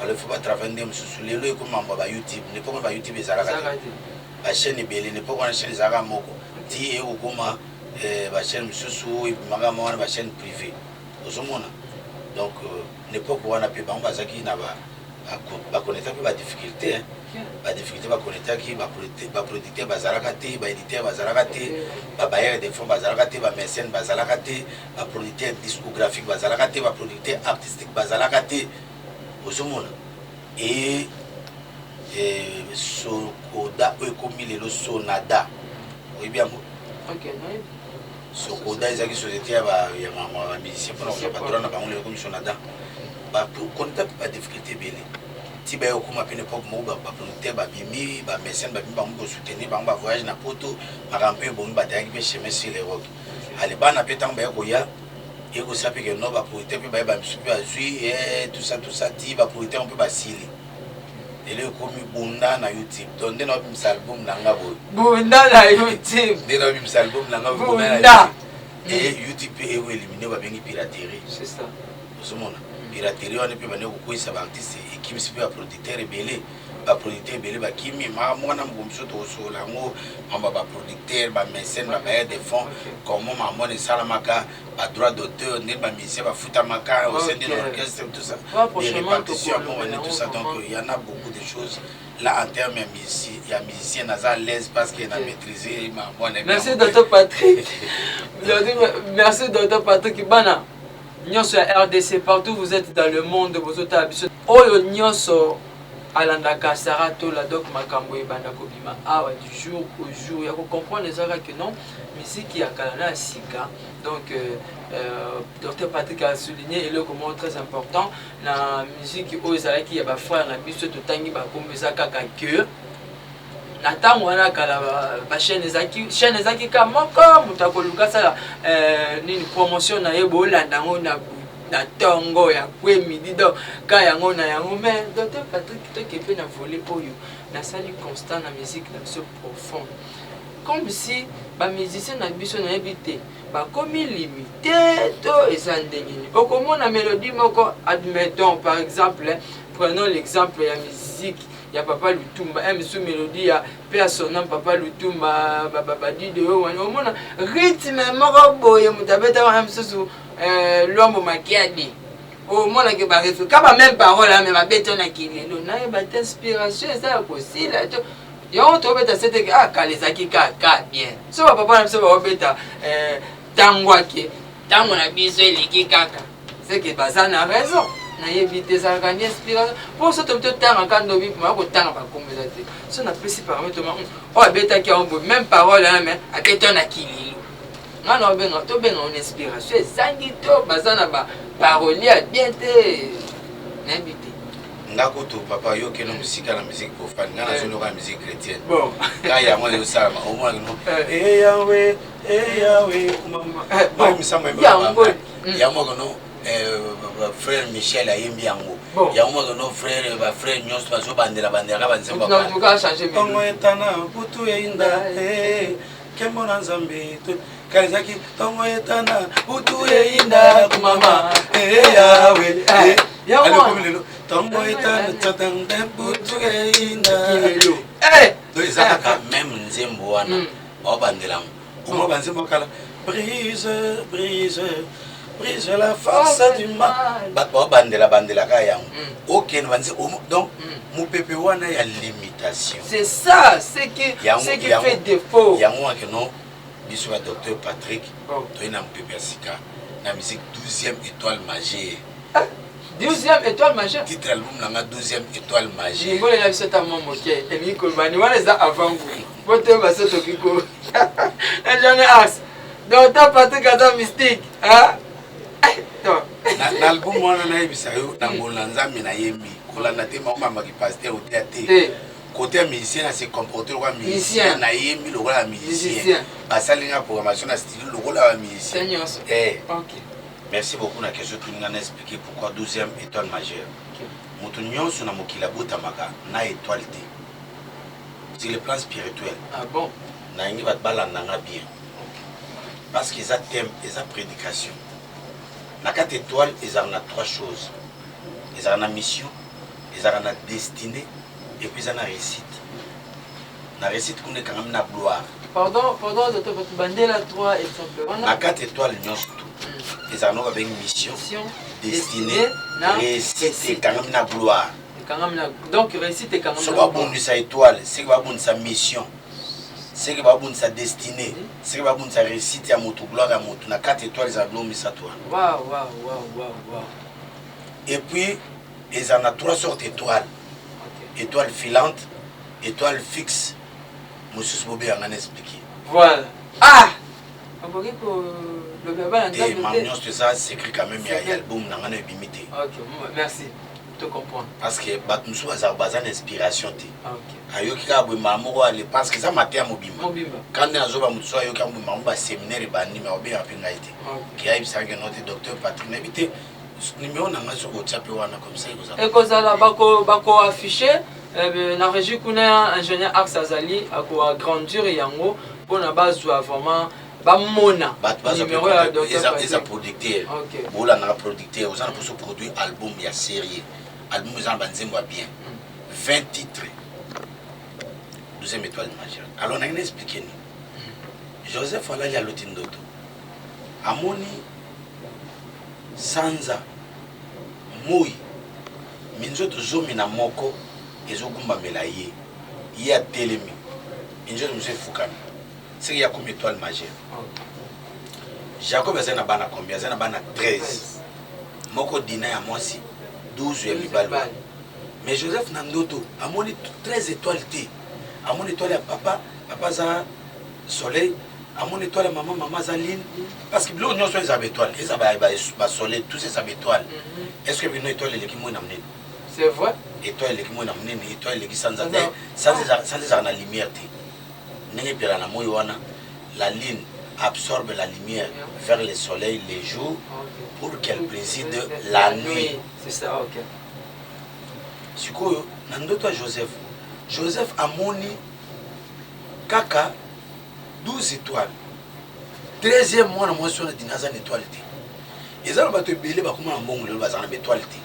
Alors il faut batravaille nde mosusu. Lelo ekomi mambo ya bayoutube, na époque wana bayoutube ezalaka te, bachaîne ebele. Na époque wana chaîne ezalaka moko ti ekokoma. eh, bachaîne mosusu ebimaka ma wana bachaîne privé ozomona. Donc euh, na époque wana mpe bango bazalaki na ba bakonetaki mpe badifficulté, badifficulté bakonetaki, baproducteur bazalaka te, baéditeur bazalaka te, babailleur de fonds bazalaka te, bamécène bazalaka te, baproducteur discographique bazalaka te, baproducteur artistique bazalaka te, ozomona. E Sokoda oyo ekomi lelo Sonada, oyebi yango? Sokoda ezalaki société ya bamusicien mpona kozwa badroit na bango. Lelo ekomi Sonada. Bakoneta mpe badifficulté ebele ti baye okóma mpe na époque moko baproducteur babimi, bamécène babimi, bango kosoutenir bango, bavoyage na Poto, makambo mpe ebongi, batayaki mpe chemin sur le roc. Ale bana mpe ntango baye koya, ekosa mpe ke no baproducteur mpe baye, bamisu mpe bazwi tout ça, tout ça, ti baproducteur mpe basili. Lelo ekomi bunda na YouTube. Donc nde naobimisa album na nga boye. Bunda na YouTube. Nde naobimisa album na nga bunda na YouTube. E YouTube mpe eko élimine, babengi piraterie. C'est ça. Ozomona, piraterie wana mpe bande kokweyisa baartiste, ekimisi mpe baproducteur ebele, baproducteur ebele bakimi. Mwana moko mosusu tokosokola yango, mamba baproducteur, bamécène, babailleur de fonds, comment makambo wana esalamaka, badroit d'auteur, ndenge bamusicien bafutamaka au sein de l'orchestre, tout ça, des répartitions ya tout ça. Donc il y en a beaucoup de choses là. En termes ya musicien, naza à l'aise parce que na maîtriser makambo wana. Merci, docteur Patrick. Merci, docteur Patrick. Bana nyonso ya RDC, partout vous êtes dans le monde, bozotala biso, oyo nyonso alandaka Sara Tola, donc makambo ebanda kobima awa du jour au jour ya kocomprendre ezalaka que non, musique ya kala na ya sika. Donc docteur Patrick a souligné eloko moko très important na musique oyo ezalaki ya bafrère na biso. Totangi bakombo, eza kaka que na ntango wana kala bachaîne ezalaki, chaîne ezalaki ka moko. Moto akoluka asala nini, promotion na ye, bolanda yango na ntongo ya kwe midi, donc ka yango na yango. Mais docteur Patrick, toke mpe na volet oyo nasali constat na musique na biso profond, comme si bamusicien na biso, nayebi te bakomi limité to eza ndenge nini. Okomona mélodie moko, admettons par exemple, prenons l'exemple ya musique ya Papa Lutumba, misu mélodie ya mpe ya son âme Papa Lutumba, badide oyo wana, omona rythme moko boye, moto abeta wana mosusu Lwambo Makiadi, omonake barefe ka bameme parole, mais babeta na kilelo. Nayeba te inspiration eza ya kosila to yango tobeta seteke. Ah, kala ezalaki kaka bien. So bapapa na biso baobeta ntango ake, ntango na biso eleki kaka seke baza na raison. Nayebi te ezalaka ni inspiration, mpo so tobi totangaka ndobi maya kotanga bakombo eza te. So napesi paramètre oyo abetaki yango boye, même parole wana, mais abeta na kilelo. Nga na obenga, tobenga ngo inspiration ezangi to baza na baparolier ya bien te, nayebi te. Nga kutu, papa, yo okende mosika na musique profane, nga nazoloka musique chrétienne. Ka yango ezosalama, omonaki no eyawe eyawe misamba yango kono frère Michel ayembi yango, yango mokono frère, bafrère nyonso bazobandela bandelaka banzembo. Ntongo etana, butu eyinda, nkembo na Nzambe. Kala ezalaki ntongo etana, butu eyinda, kumama eyawe. Alekomi lelo ntongo etana, butu eyinda. To eza kaka même nzembo wana baobandela yango. Omwa banzembo kala, brise, brise, brise la force du mal, bato baobandela bandelaka yango. Okende banze, donc mopepe wana ya limitation. C'est ça ce qui fait défaut. Yango wana no biso ya docteur Patrick toye na mopepe ya sika na musique, 12e étoile majeure. 12e étoile majeure. Titre album nanga, 12e étoile majeure. Limbolela biso ta mwa moke, elingi kolobani wana eza avant goût po toyeba so toki ko jamais as. Docteur Patrick aza mystique. Na album wana, nayebisa yo, na ngolo na Nzambe nayembi kolanda te makomamaki pasteur oteya te. Côté ya musicien, na se comporte lokola musicien, nayembi lokola ya musicien, basali nga programmation na studio lokola ya musicien. Merci beaucoup na question tuninga na expliquer pourquoi 12e étoile majeure. Moto nyonso na mokili abotamaka na étoile te sur le plan spirituel. Ah bon? Nalingi bato balanda nga bien parce que eza thème, eza prédication. Na kati étoile ezalaka na trois choses: ezalaka na mission, ezalaka na destinée, et puis eza na réussite. Na réussite kuna ekangami na gloire. Pardon, pardon, docteur, bandela 3 exemples wana. Na kati étoile nyonso tu ezala noko babengi mission, destinée, réussite ekangami na gloire. Ekangami na donc réussite ekangami. Soki babundisa étoile, seke babundisa mission, seke babundisa destinée, seke babundisa réussite ya motu, gloire ya motu. Na kati étoile ezala biloko misato wana. Wow, wow, wow, wow, wow. Et puis ezala na trois sortes étoiles. Okay. Étoile filante, étoile fixe, mosusu bobeyanga na expliquer. Voilà. Ah! Okoki kolobela bana te mamu nyonso eza secret quand même ya album na ngai na ebimi te. Ok, merci. To comprendre. Parce que bato mosusu baza baza na inspiration te. Ayoki kaka boye mbala moko ale parce que eza mateya mobimba. Quand nde nazoba moto so ayoki yango boye ba séminaire ebandi mais obengaka mpe ngai te. Ke ayebisaka ke no te docteur Patrick nayebi te numéro na ngai soki otya mpe wana comme ça ekozala. Ekozala bako bako afficher eh, na régie kuna ingénieur Axe azali ako agrandir yango mpona bazwa vraiment bamona numéro ya docteur eza producteur bolandaka producteur oza na mposo produit album ya série album eza na banzembo ya bien 20 titres 12e étoile majeure. Alors nangi na explike nini. Joseph alali aloti ndoto amoni sanza moi minzoto 11 ezogumbamela ye, ye atelemi minzoto mosusu efukami, seke ye akomi étoile majeure. Jacob azali na bana combien? Azali na bana 13, moko Dina ya mwasi, 12 ya mibali. Mais Joseph na ndoto amoni 13 étoile te, amoni étoile ya papa, papa aza soleil, amoni étoile ya mama, mama aza lune, parce que biloko nyonso eza ba étoile, eza ba soleil, tous eza ba étoile. Est-ce que bino étoile eleki moi na monene? C'est vrai. Étoile eleki moi na monene, étoile eleki sanza te, sanza ezalaka na lumière te. Ndenge epela na moi wana, la lune absorbe la lumière vers le soleil les jours pour qu'elle préside la nuit. C'est ça, ok. Sikoyo na ndoto ya Joseph, Joseph amoni kaka 12 étoiles. 13e mwana mwasi wana Dina aza na étoile te. Eza na bato ebele bakoma na mbongo lelo bazala na baetoile te.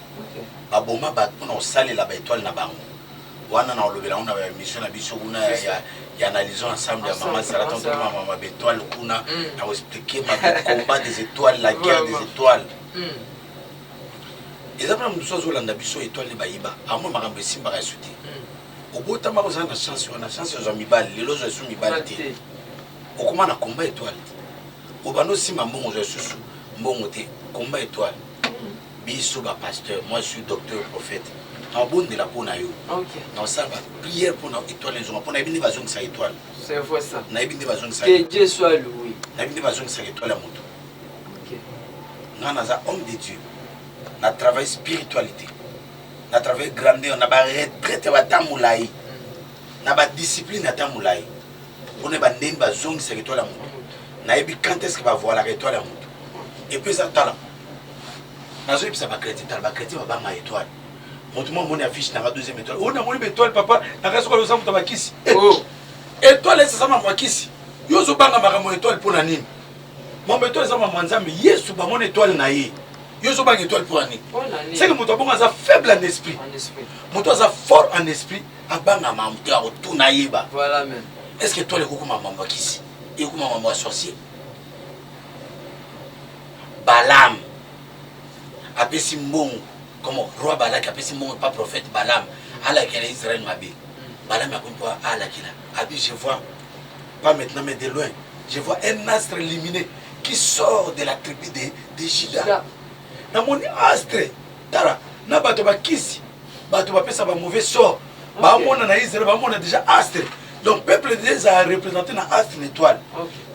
Baboma bato mpona kosalela baetoile na bango. Wana na olobela ngo na ba émission na biso kuna ya ya analysons ensemble ya mama Sarah tonto mama ba étoile kuna na ko expliquer ma combat des étoiles, la guerre des étoiles. Eza mpona mosusu azolanda biso étoile nde bayiba amoi makambo esimbaka esu te. Obotamaka ozala na chance wana, chance ozwa mibali lelo ozwa esu mibali te, okoma na combat étoile te, obanda osimba mbongo ozwa esusu mbongo te, combat étoile. Biso ba pasteur, moi je suis docteur prophète, naobondela mpo na yo, naosala ba prière mpo na étoile ezonga, mpo nayebi nde bazongisaka étoile. C'est vrai ça. Nayebi nde bazongisaka. Que Dieu soit loué. Nayebi nde bazongisaka étoile ya moto. Nga naza homme de Dieu, na travail spiritualité, na travail grandeur, na ba retraite ya bata molai, na ba discipline ya ta molai, mpona bandeni bazongisaka étoile ya moto. Nayebi quand est-ce que bavoilaka étoile ya moto. Et puis eza tala, nazoyebisa bachrétien, tala bachrétien babanga étoile. Moto moko amoni affiche nanga deuxième étoile, oyo namoni ba étoile papa nakasi soki oza moto ya bakisi. Étoile esasa mambo ya kisi, yo ozobanga makambo ya étoile mpona nini? Mambo étoile eza mambo ya Nzambe. Yesu bamoni étoile na ye, yo ozobanga étoile mpona nini? Seke moto abongo aza faible en esprit, moto aza fort en esprit abanga mambo te, akotuna yeba. Est-ce que étoile ekokoma mambo ya kisi, ekokoma mambo ya sorcier? Balaam apesi mbongo comme roi Balak apesi mbongo pa prophète Balaam alakela Israël mabe. Balaam akomi mpo alakela abi, je vois pas maintenant mais de loin, je vois un astre lumineux qui sort de la tribu de Juda. Namoni astre tala na bato bakisi, bato bapesa ba mauvais sort, bamona na Israël, bamona déjà astre. Donc peuple de Dieu a représenté na astre na étoile.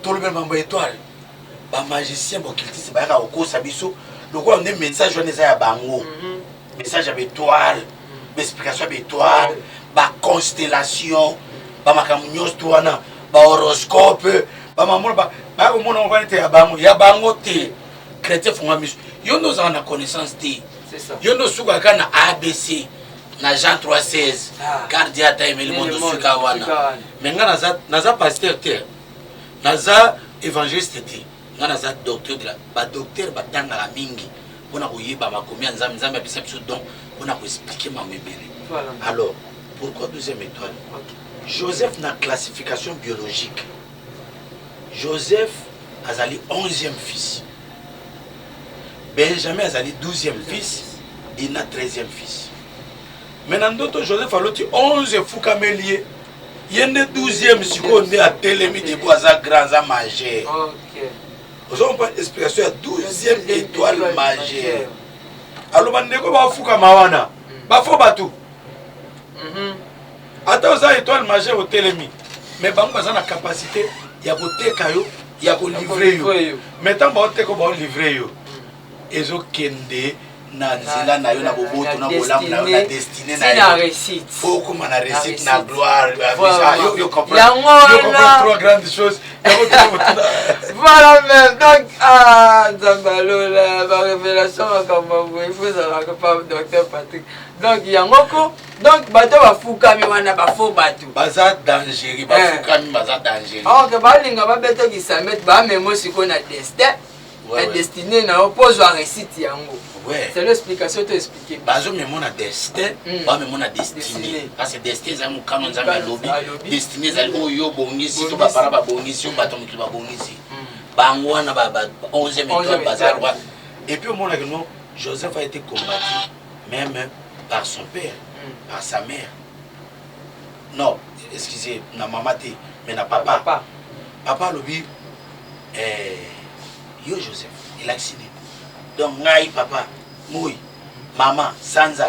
Tolobela mambo ya étoile, ba magicien ba occultiste bayaka kokosa biso lokola nde message wana eza ya bango. Message ya ba étoile, ba explication ya ba étoile, ba constellation, ba makambo nyonso to wana, ba horoscope, ba mamona baya komona ngo wana ete ya bango, ya bango te. Chrétien fonga miso, yo nde ozala na connaissance te, yo nde osukaka kaka na ABC na Jean 3:16, car Dieu ata aimé le monde, osuka wana. Mais nga naza pasteur te, naza évangéliste te, nga naza docteur de la ba docteur batangaka mingi mpona koyeba makomi ya Nzambe. Nzambe apesa biso don mpona koexpliquer mambo ebele. Alors pourquoi deuxième étoile? Joseph na classification biologique. Joseph azali 11e fils. Benjamin azali 12e fils, Dina 13e fils. Mais na ndoto Joseph aloti 11 efukameli ye. Ye nde 12e sikoyo nde atelemi debout aza grand aza majeur. Okay. Ozo comprendre explication ya 12e étoile majeure. Aloba ndeko bafukama wana. Bafo bato. Ata oza étoile majeure otelemi mais bango baza na capacité ya koteka yo ya kolivre yo mais ntango baoteka baolivre yo ezokende na nzela na yo na boboto na bolamu na yo na destine na yo po okoma na réussite na gloire yo comprendre trois grandes choses. Voilà même donc, ah, Nzambe alola barévélation makambo boye, il faut ezalaka pa docteur Patrick. Donc yango ko donc bato bafukami wana bafo bato baza dangereux, bafukami baza dangereux. Ok, balinga babeta kisamete, bamemo sikoyo na destin na destinée na yo mpo ozwa réussite yango. C'est l'explication to expliquer. Bazomemo na destin, bamemo na destinée, parce que destin ezali mokano Nzambe alobi, destinée ezali oyo obongisi to bapara babongisi, oyo bato mokili babongisi. Bango wana ba 11e étoile baza roi. Et puis omonaki no Joseph a été combattu même par son père, par sa mère. Non, excusez, na mama te, mais na papa. Papa, papa alobi eh, yo Joseph elakisi nini? Donc ngai papa moi, mama sanza,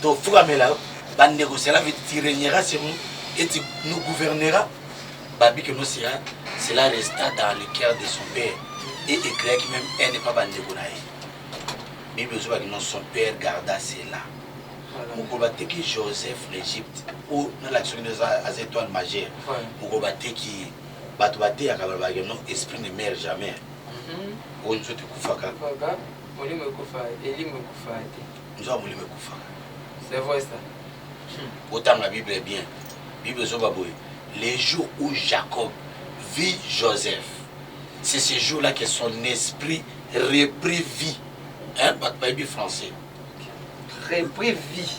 tofukamela yo bandeko, cela veut dire tu régneras sur nous et tu nous gouverneras. Babi que nous sera, cela resta dans le cœur de son père et écréaki même haine pa bandeko na ye. Bible ezobaki non, son père garda cela. Mokolo bateki Joseph na Égypte, oyo nalakisi soki aza étoile majeure, mokolo bateki ye, bato bateyaka balobaki non, esprit ne meurt jamais. Oyo nzoto ekufaka, molimo ekufa, elimo ekufa te. Nzoto ya molimo ekufaka. C'est vrai ça. Otanga Bible bien, Bible ezoba boye: les jours où Jacob vit Joseph, c'est ce jour là que son esprit reprit vie. Hein, bato bayebi français. Reprit vie.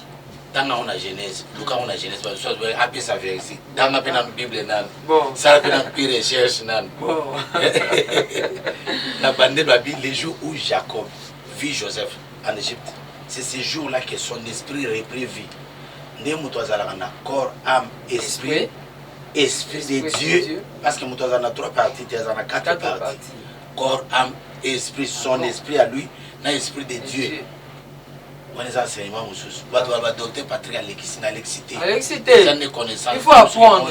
Tanga ngo na Genèse, luka ngo na Genèse, apesa verset. Tanga mpe nanu Bible nanu, sala mpe nanu mpe recherche nanu. Na bande babi: les jours où Jacob vit Joseph en Égypte, c'est ce jour là que son esprit reprit vie. Nde moto azalaka na corps, âme, esprit, esprit de Dieu, parce que moto azala na trois parties te, azala na quatre parties: corps, âme, esprit. Son esprit à lui na esprit de Dieu. Wana eza enseignement mosusu. Bato ba docteur Patrick alekisi na alekisi te. Alekisi te. Eza nde connaissance. Il faut apprendre.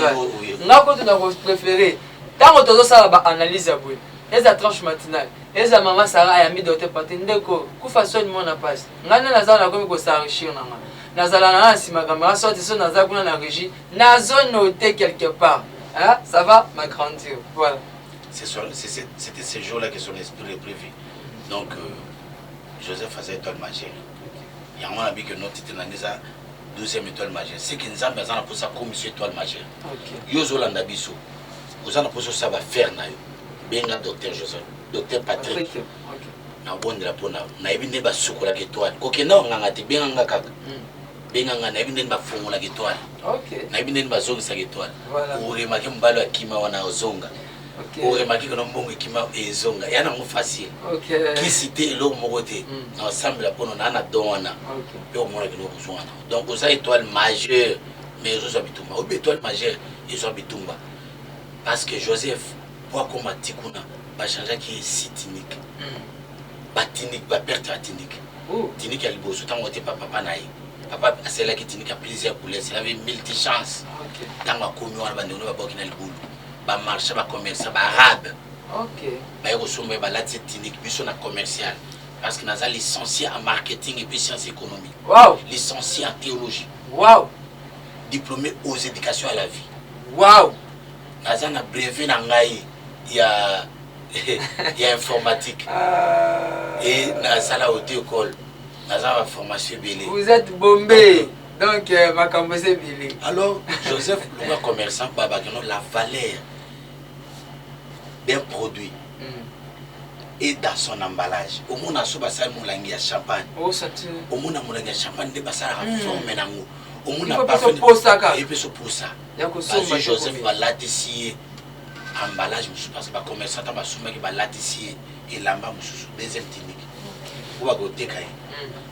Nga kutu na kopréféré ntango tozosala baanalyse ya boye, eza tranche matinale, eza mama Sara ayambi docteur Patrick. Ndeko kufa soni mona mpasi, ngai nde naza nakomi kos'enrichir na nga, nazala na nga na nsima caméra, soit so naza kuna na régie, nazonote quelque part, hein? Ça va m'agrandir, voilà. C'était ce jour-là que son esprit est prévu. Donc, Joseph aza étoile majeure. Yango wana bike no titre na eza 12e étoile majeure. C'est que Nzambe aza na posa commission étoile majeure. Yo ozolanda biso. Oza na posa osala baaffaire na yo. Benga docteur Joseph, docteur Patrick. Nabondela mpona nayebi nde basukolaka étoile. Kokenda onganga te, benga nga kaka. Benga nga, nayebi ndenge bafungolaka étoile. Nayebi ndenge bazongisaka étoile. Oremarquer mobali akima wana ozonga. Oremarquer kono mbongo ekima ezonga. Ya nango facile. Kisi te, eloko moko te. Na osambela mpono na na don wana. Mpe omona kino kozonga nango. Donc oza étoile majeure mais ozozwa bitumba. Oyebi étoile majeure ezwa bitumba. Parce que Joseph po akoma ti kuna bachangeaki ye si tunique. Batunique, baperte ya tunique. Tunique ya liboso ntango te pa papa na ye. Papa asalelaki tunique ya plusieurs couleurs, cela avait multi chance. Ntango akomi wana bandeko no babwaki na libulu. Bamarché, bacommerçant, baarabe baye kosomba ye, balati ye tunique. Biso na commercial, parce que naza licencié en marketing et puis sciences économiques. Licencié en théologie. Diplômé aux éducations à la vie. Naza na brevet na ngai ya informatique et nasala auto école, naza na formation ebele. Vous êtes bombé. Donc, makambo eza ebele. Alors Joseph lokola commerçant, babaki no la valeur d'un produit et dans son emballage. Omona so basali molangi ya champagne, omona molangi ya champagne nde basalaka forme nango, omona Il faut mpe soposaka. Epe soposa. Ya kosomba. Bazwi Joseph, balatisi ye. Emballage mosusu parce que bacommerçant ntango basombaki balatisi ye elamba mosusu, deuxième tunique po bakoteka ye.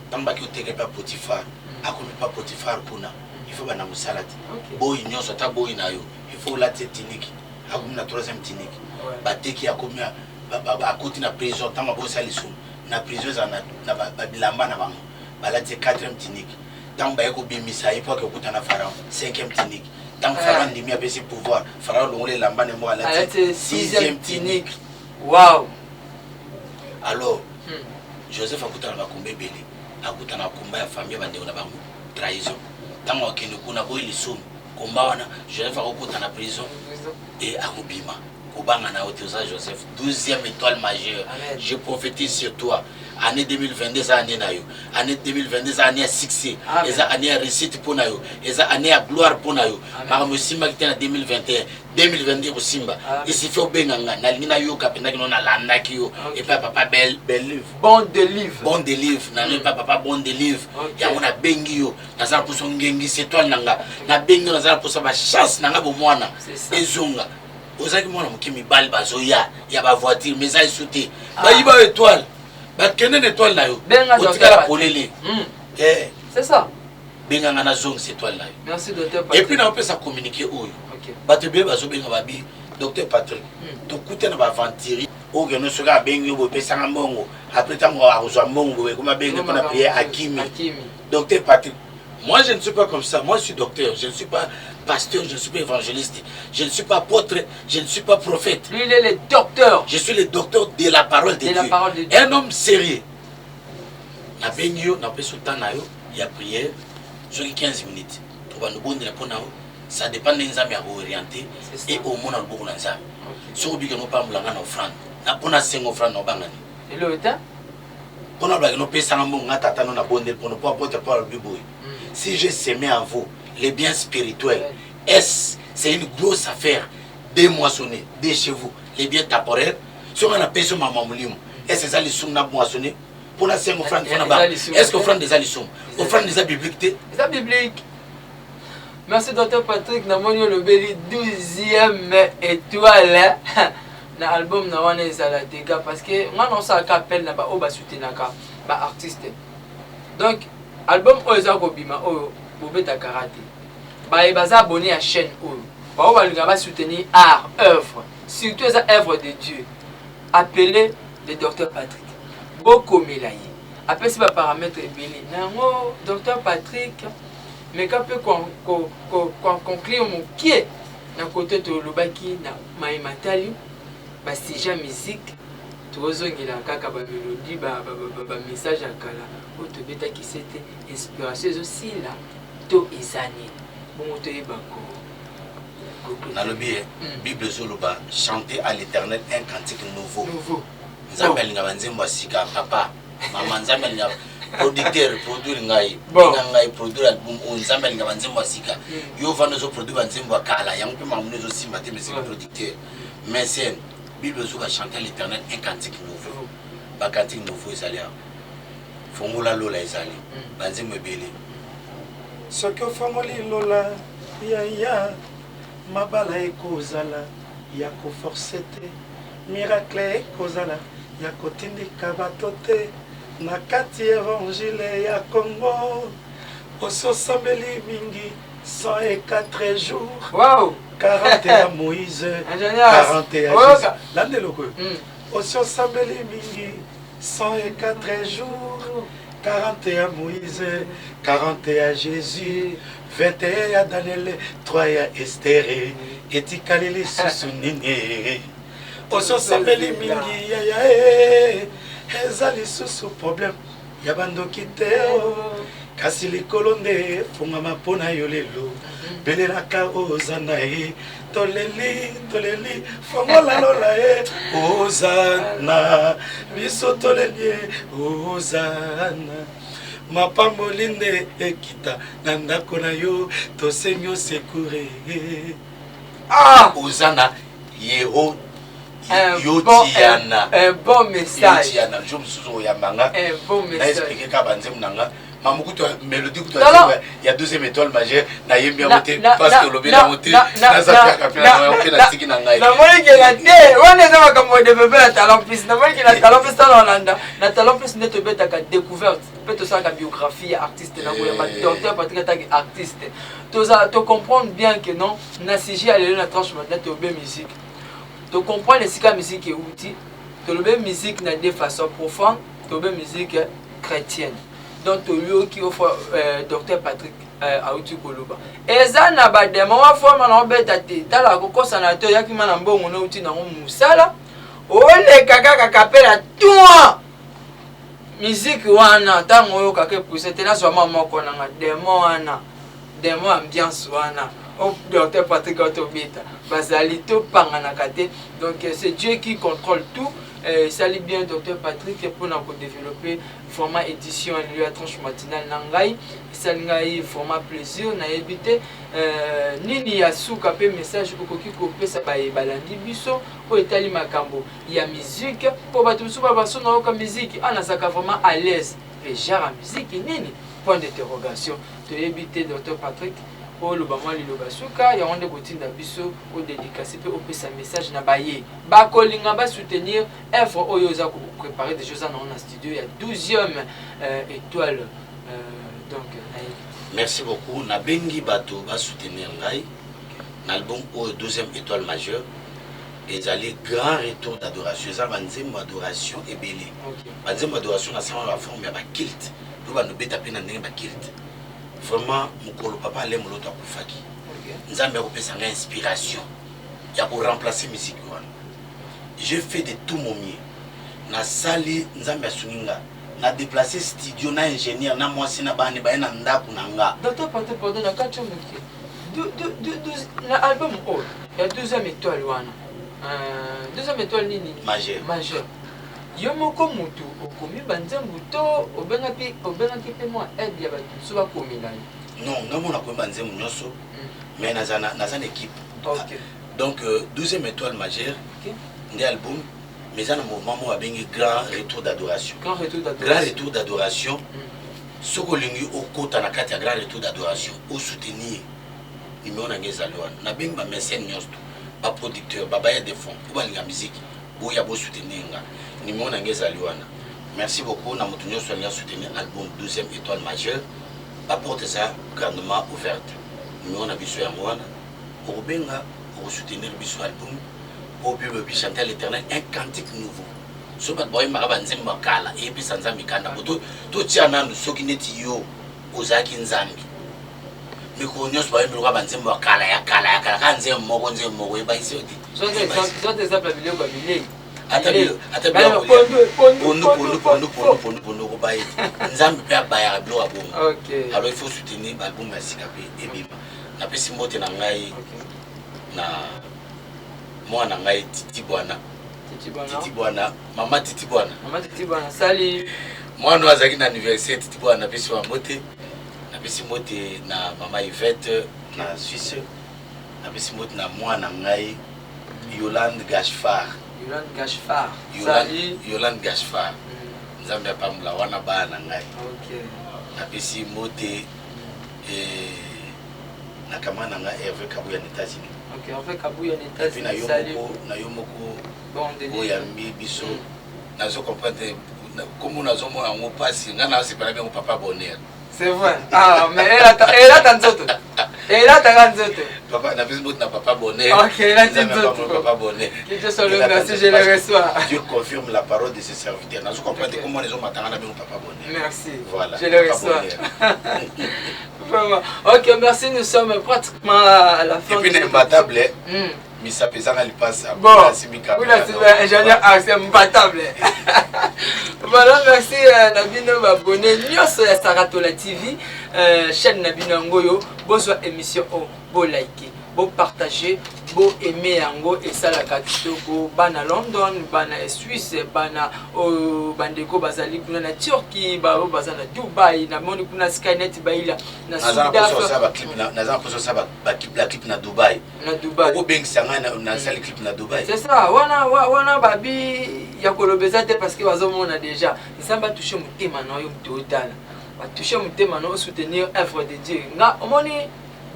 Ntango baki oteka ye pa Potifar, akomi pa Potifar kuna, il faut banda mosala te. Boyi nyonso, ata boyi na yo, il faut olati ye tunique. Akomi na troisième tunique, bateki, akomi akoti na prison. Ntango abosala lisumu na prison, ezala na babilamba na bango, balati ye quatrième tunique. Ntango baye kobimisa ye po ake okuta na Pharaon, cinquième tunique. Ntango Pharaon andimi, apesi pouvoir, Pharaon alongoli elamba na ye moko, alati sixième tunique. Wow. Alors Joseph akutana bakomba ebele. Akutana komba ya famille, bandeko na bango, trahison. Ntango akende kuna, boyi lisumu, komba wana, Joseph akokota na prison e akobima. Kobanga na yo te, oza Joseph, 12e étoile majeure. Je prophétise sur toi, année 2022 eza année na yo. Année 2022 eza année ya succès, eza année ya réussite mpo na yo, eza année ya gloire mpo na yo. Makambo esimbaki te na 2021, 2022 ekosimba. Isifi obenga nga, nalingi nayoka mpenza kino nalandaki yo epai papa Belive. Bon Delive. Bon Delive nano epai papa Bon Delive. Yango nabengi yo, naza na mposa ongengisa étoile na nga. Nabengi yo, naza na mposa bachance na nga bomwana ezonga. Ozalaki mwana moke, mibali bazoya ya bavoiture, mais eza esu te. Bayiba yo étoile, bakende na étoile na yo, otikala polele. C'est ça. Benganga, nazongisa étoile na yo. Merci, docteur. Et puis naopesa communiqué oyo. Bato ebele bazobenga, babi: "Docteur Patrick, tokute na baaventurier oyo keno soki abengi yo boye, opesanga mbongo, après ntango akozwa mbongo boye, ekoma abengi mpona prière, akimi." Docteur Patrick, moi je ne suis pas comme ça. Moi je suis docteur, je ne suis pas pasteur, je ne suis pas évangéliste, je ne suis pas apôtre, je ne suis pas prophète. Lui, il est le docteur. Je suis le docteur de la parole de, de Dieu. La parole de Dieu. Un homme sérieux. Nabengi yo, napesi temps na yo ya prière, soki 15 minutes, tobanda obondela mpo na yo. Ça dépend ndenge Nzambe akooriente e omona loboko na Nzambe. Soki obiki nopambola nga na offrande, na mpo nasenga offrande, na obangani Eloko te. Mpona olobaki nopesanga mbongo, nga tata no nabondeli mpono mpo apôtre Paul alobi boye: "Si j'ai semé en vous les biens spirituels, est-ce c'est une grosse affaire de moissonner de chez vous les biens temporaires?" Soki nga napesi yo mama molimo, est-ce eza lisumu na moissonner mpona senga offrande mpona ba? Est ce que offrande eza lisumu? Offrande eza biblique te? Eza biblique. Merci, docteur Patrick. Namoni olobeli 12e étoile na album na wana, ezala dégâts, parce que nga naosalaka appel na baoyo basoutenaka baartiste. Donc album oyo eza kobima oyo, bobetaka te. Baye baza abonné ya chaîne oyo, baoyo balingaka basoutenir art, œuvre, surtout eza œuvre de Dieu, appelez le docteur Patrick, bokomela ye, apesi baparamètre ebele na yango. Docteur Patrick, meka mpe conclure mokie na kote tolobaki na maye matali basujet ya musique. Tozongela kaka bamélodie, bamessage ya kala oyo tobetaki se te. Inspiration ezosila to eza nini? Bongo toyeba ko Nalobi ye, Bible ezoloba: "Chanter à l'Éternel un cantique nouveau." Nouveau. Nzambe alingaka banzembo ya sika. Papa, mama, Nzambe alingaka producteur, produire ngai, benga ngai, produire album oyo. Nzambe alingaka banzembo ya sika. Yo vanda, ozoproduire banzembo ya kala, yango mpe makambo ezosimba te. Monsieur producteur, mais Bible ezoka: "Chanter à l'Éternel un cantique nouveau." Bacantique nouveau ezali awa. Fongola lola ezali banzembo ebele. Soki ofongoli lola, yaya, mabala ekozala ya koforce te, miracle ekozala ya kotindika bato te. Na kati évangile ya Congo, osi osambeli mingi, 104 jours, 40 ya Moïse, 40 ya Jésus. Landa eloko oyo: osi osambeli mingi, 104 jours, 40 ya Moïse, 40 ya Jésus, 21 ya Daniel, 3 ya Ester, etikali lisusu nini? Osi osambeli mingi, yaya, e eza lisusu problème ya bandoki te o. Kasi likolo nde efungama mpo na yo lelo. Belelaka oza na ye. Toleli, toleli, fongola lola ye, ozana biso. Toleli ye, ozana. Mapamboli nde ekita na ndako na yo, tosengi osekure. Ah! Oza na yeho. Un Yotiana. Un bon message. Yotiana. Jour mosusu oyamba nga Un bon na message. expliquer kaka banzembo na nga. Mamu kutu mélodie kutu ya deuxième étoile majeure nayembi yango te parce que olobeli yango te nazakaka mpe na yango mpe natiki na ngai. Namoni ke na te wana eza makambo ya développe na Talent Plus. Namoni ke na Talent Plus, tala olanda na Talent Plus nde tobetaka découverte mpe tosalaka biographie ya artiste na koyamba docteur Patrick ataki artiste. Toza tocomprendre bien que non, na sujet ya lelo na tranche maintenant tobe musique, tocomprendre esika musique euti. Tolobe musique na deux façons profonde, tobe musique chrétienne. Donc toyoki ofo docteur Patrick auti koloba eza na bademo wafoma na obeta te. Tala, kokosana te, oyaki ma na mbongo nouti nango mosala, oleka kaka kapela toi musique wana. Ntango oyokaka epuse te, nazwa mwa moko nanga demo wana, demo ambiance wana o docteur Patrick otobeta bazali topanganaka te. Donc c'est Dieu qui contrôle tout. Esali bien, docteur Patrick, mpona kodévelopper vraiment édition ya lelo ya tranche matinale na ngai. Esali ngai vraiment plaisir. Nayebi te nini ya suka mpe message okoki kopesa baye balandi biso oyo etali makambo ya musique, mpo bato mosusu babaso nayoka musique a nazalaka vraiment à l'aise mpe genre ya musique nini, point d'interrogation. Toyebi te, docteur Patrick, oloba mwa liloba suka yango nde kotinda biso odédicace mpe opesa message na baye bakolinga basoutenir œuvre oyo oza kopréparer déjà, oza nango na studio ya 12e étoile. Donc nayebi. Merci beaucoup. Nabengi bato basoutenir ngai na album oyo 12e étoile majeure. Ezali grand retour d'adoration, eza banzembo adoration ebele. Banzembo adoration nasala baforme ya baculte po bando beta mpe na ndenge baculte. Vraiment, mokolo papa Ale Moloto akufaki, Nzambe akopesa ngai inspiration ya koremplacer musique wana. J'ai fait de tout mon mieux, nasali, Nzambe asungi nga, na déplacé studio na ingénieur na mwasi na bana baye na ndako na nga. Docteur Patrick, pardon, na kati yo moke. Na album oyo ya 12e étoile wana, 12e étoile nini? Majeur. Majeur. Yo moko mutu okomi banzembo to obengaki mpe mwa aide ya bato mosusu bakomela yo? Non, nga mona koyemba nzembo nyonso, mais naza na équipe. Donc 12e étoile majeure nde album, mais eza na mouvement moko babengi grand retour d'adoration. Grand retour d'adoration. Grand retour d'adoration. Soki olingi okota na kati ya grand retour d'adoration, osoutenir, numéro na ngai ezali wana. Nabengi bamécène nyonso to baproducteur, babailleurs de fonds po balinga musique, boya bosoutenir nga, numéro na ngai ezali wana. Merci beaucoup na moto nyonso alingi asoutenir album 12e étoile majeure. Baporte eza grandement ouverte. Numéro na biso yango wana, okobenga, okosoutenir biso album po Bible elobi: "Chanter à l'Éternel un cantique nouveau." Soki bato bayembaka banzembo ya kala, eyebisa Nzambe kanda po totia nanu. Soki neti yo ozalaki Nzambe, mikolo nyonso bayembi lokola banzembo ya kala, ya kala, ya kala, kaka nzembo moko, nzembo moko, ebayisi yo te. Soit exemple ya biloko ya bilei. Ata biloko, pondu, pondu, pondu, pondu, pondu, pondu, okobaye te. Nzambe mpe abayaka biloko ya bongo. Alors il faut soutenir baalbum ya sika mpe ebima. Napesi mbote na ngai na mwana na ngai Titi Bwana, Titi Bwana, mama Titi Bwana. Mama Titi Bwana, sali. Mwana oyo azalaki na anniversaire, Titi Bwana, napesi wa mbote. Napesi mbote na mama Yvette na Suisse. Napesi mbote na mwana ngai Yolande Gashfar. Yolande Gashfar. Yolande Gashfar, Nzambe apambola wana bana na ngai. Napesi mbote na kama na ngai Hervé Kabuya na États-Unis. Hervé Kabuya na États-Unis. Na yo moko oyambi biso, nazo comprendre kombo, nazomona yango mpasi. Ngai nasepela bengo papa Bonheur. C'est vrai. Ah, mais elata nzoto, elataka nzoto. Papa, napesi mbote na papa Bonheur. Ok, elati nzoto. Papa Bonheur. Que Dieu soit le merci, je le reçois. Dieu confirme la parole de ses serviteurs. Nazo comprendre comment ezomatanga na bengo papa Bonheur. Merci. Voilà. Je le reçois. Vraiment. Ok, merci, nous sommes pratiquement à la fin. Et puis na imbattable, misapo ezanga lipasa. Bon, ingénieur accès imbattable. Voilà, merci na bino babone nyonso ya Saratola TV, chaîne na bino yango oyo. Bozwa émission oyo, bolike, bopartage, boaime, yango esalaka kitoko. Bana London, bana Suisse, bana oyo bandeko bazali kuna na Turquie, baoyo baza na Dubai, namoni kuna Skynet baila na Naza na mposa osala baclip na Dubai. Na Dubai. Okobengisa ngai, nasali clip na Dubai. C'est ça wana wana babi ya koloba eza te, parce que bazomona déjà. Nzambe atouche motema na yo, moto otala. Batouche motema no soutenir œuvre de Dieu. Nga omoni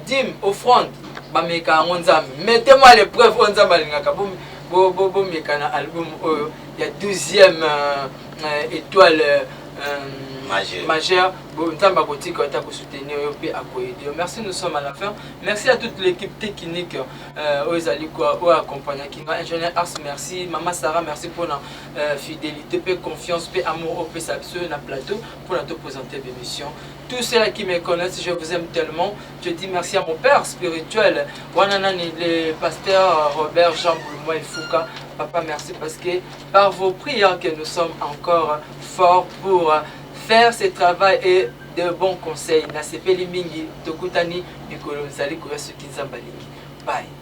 dime offrande bameka yango Nzambe. Mettez-moi les preuves oyo Nzambe alingaka bomeka na album oyo ya 12e étoile majeure. Nzambe akotika ata kosoutenir yo mpe akoyede yo. Merci, nous sommes à la fin. Merci à toute l'équipe technique oyo ezali oyo accompagnaki nga, ingénieur Ars, merci. Mama Sarah, merci mpona fidélité mpe confiance mpe amour opesa biso na plateau mpona toprésenter bémission. Tous ceux qui me connaissent, je vous aime tellement. Je dis merci à mon père spirituel, Wananani, le pasteur Robert Jean Bouloumois et Fouka. Papa, merci parce que par vos prières que nous sommes encore forts pour faire ce travail et de bons conseils. Nasepeli mingi, tokutani, mikolo nzali koya soki Nzambe alingi. Bye.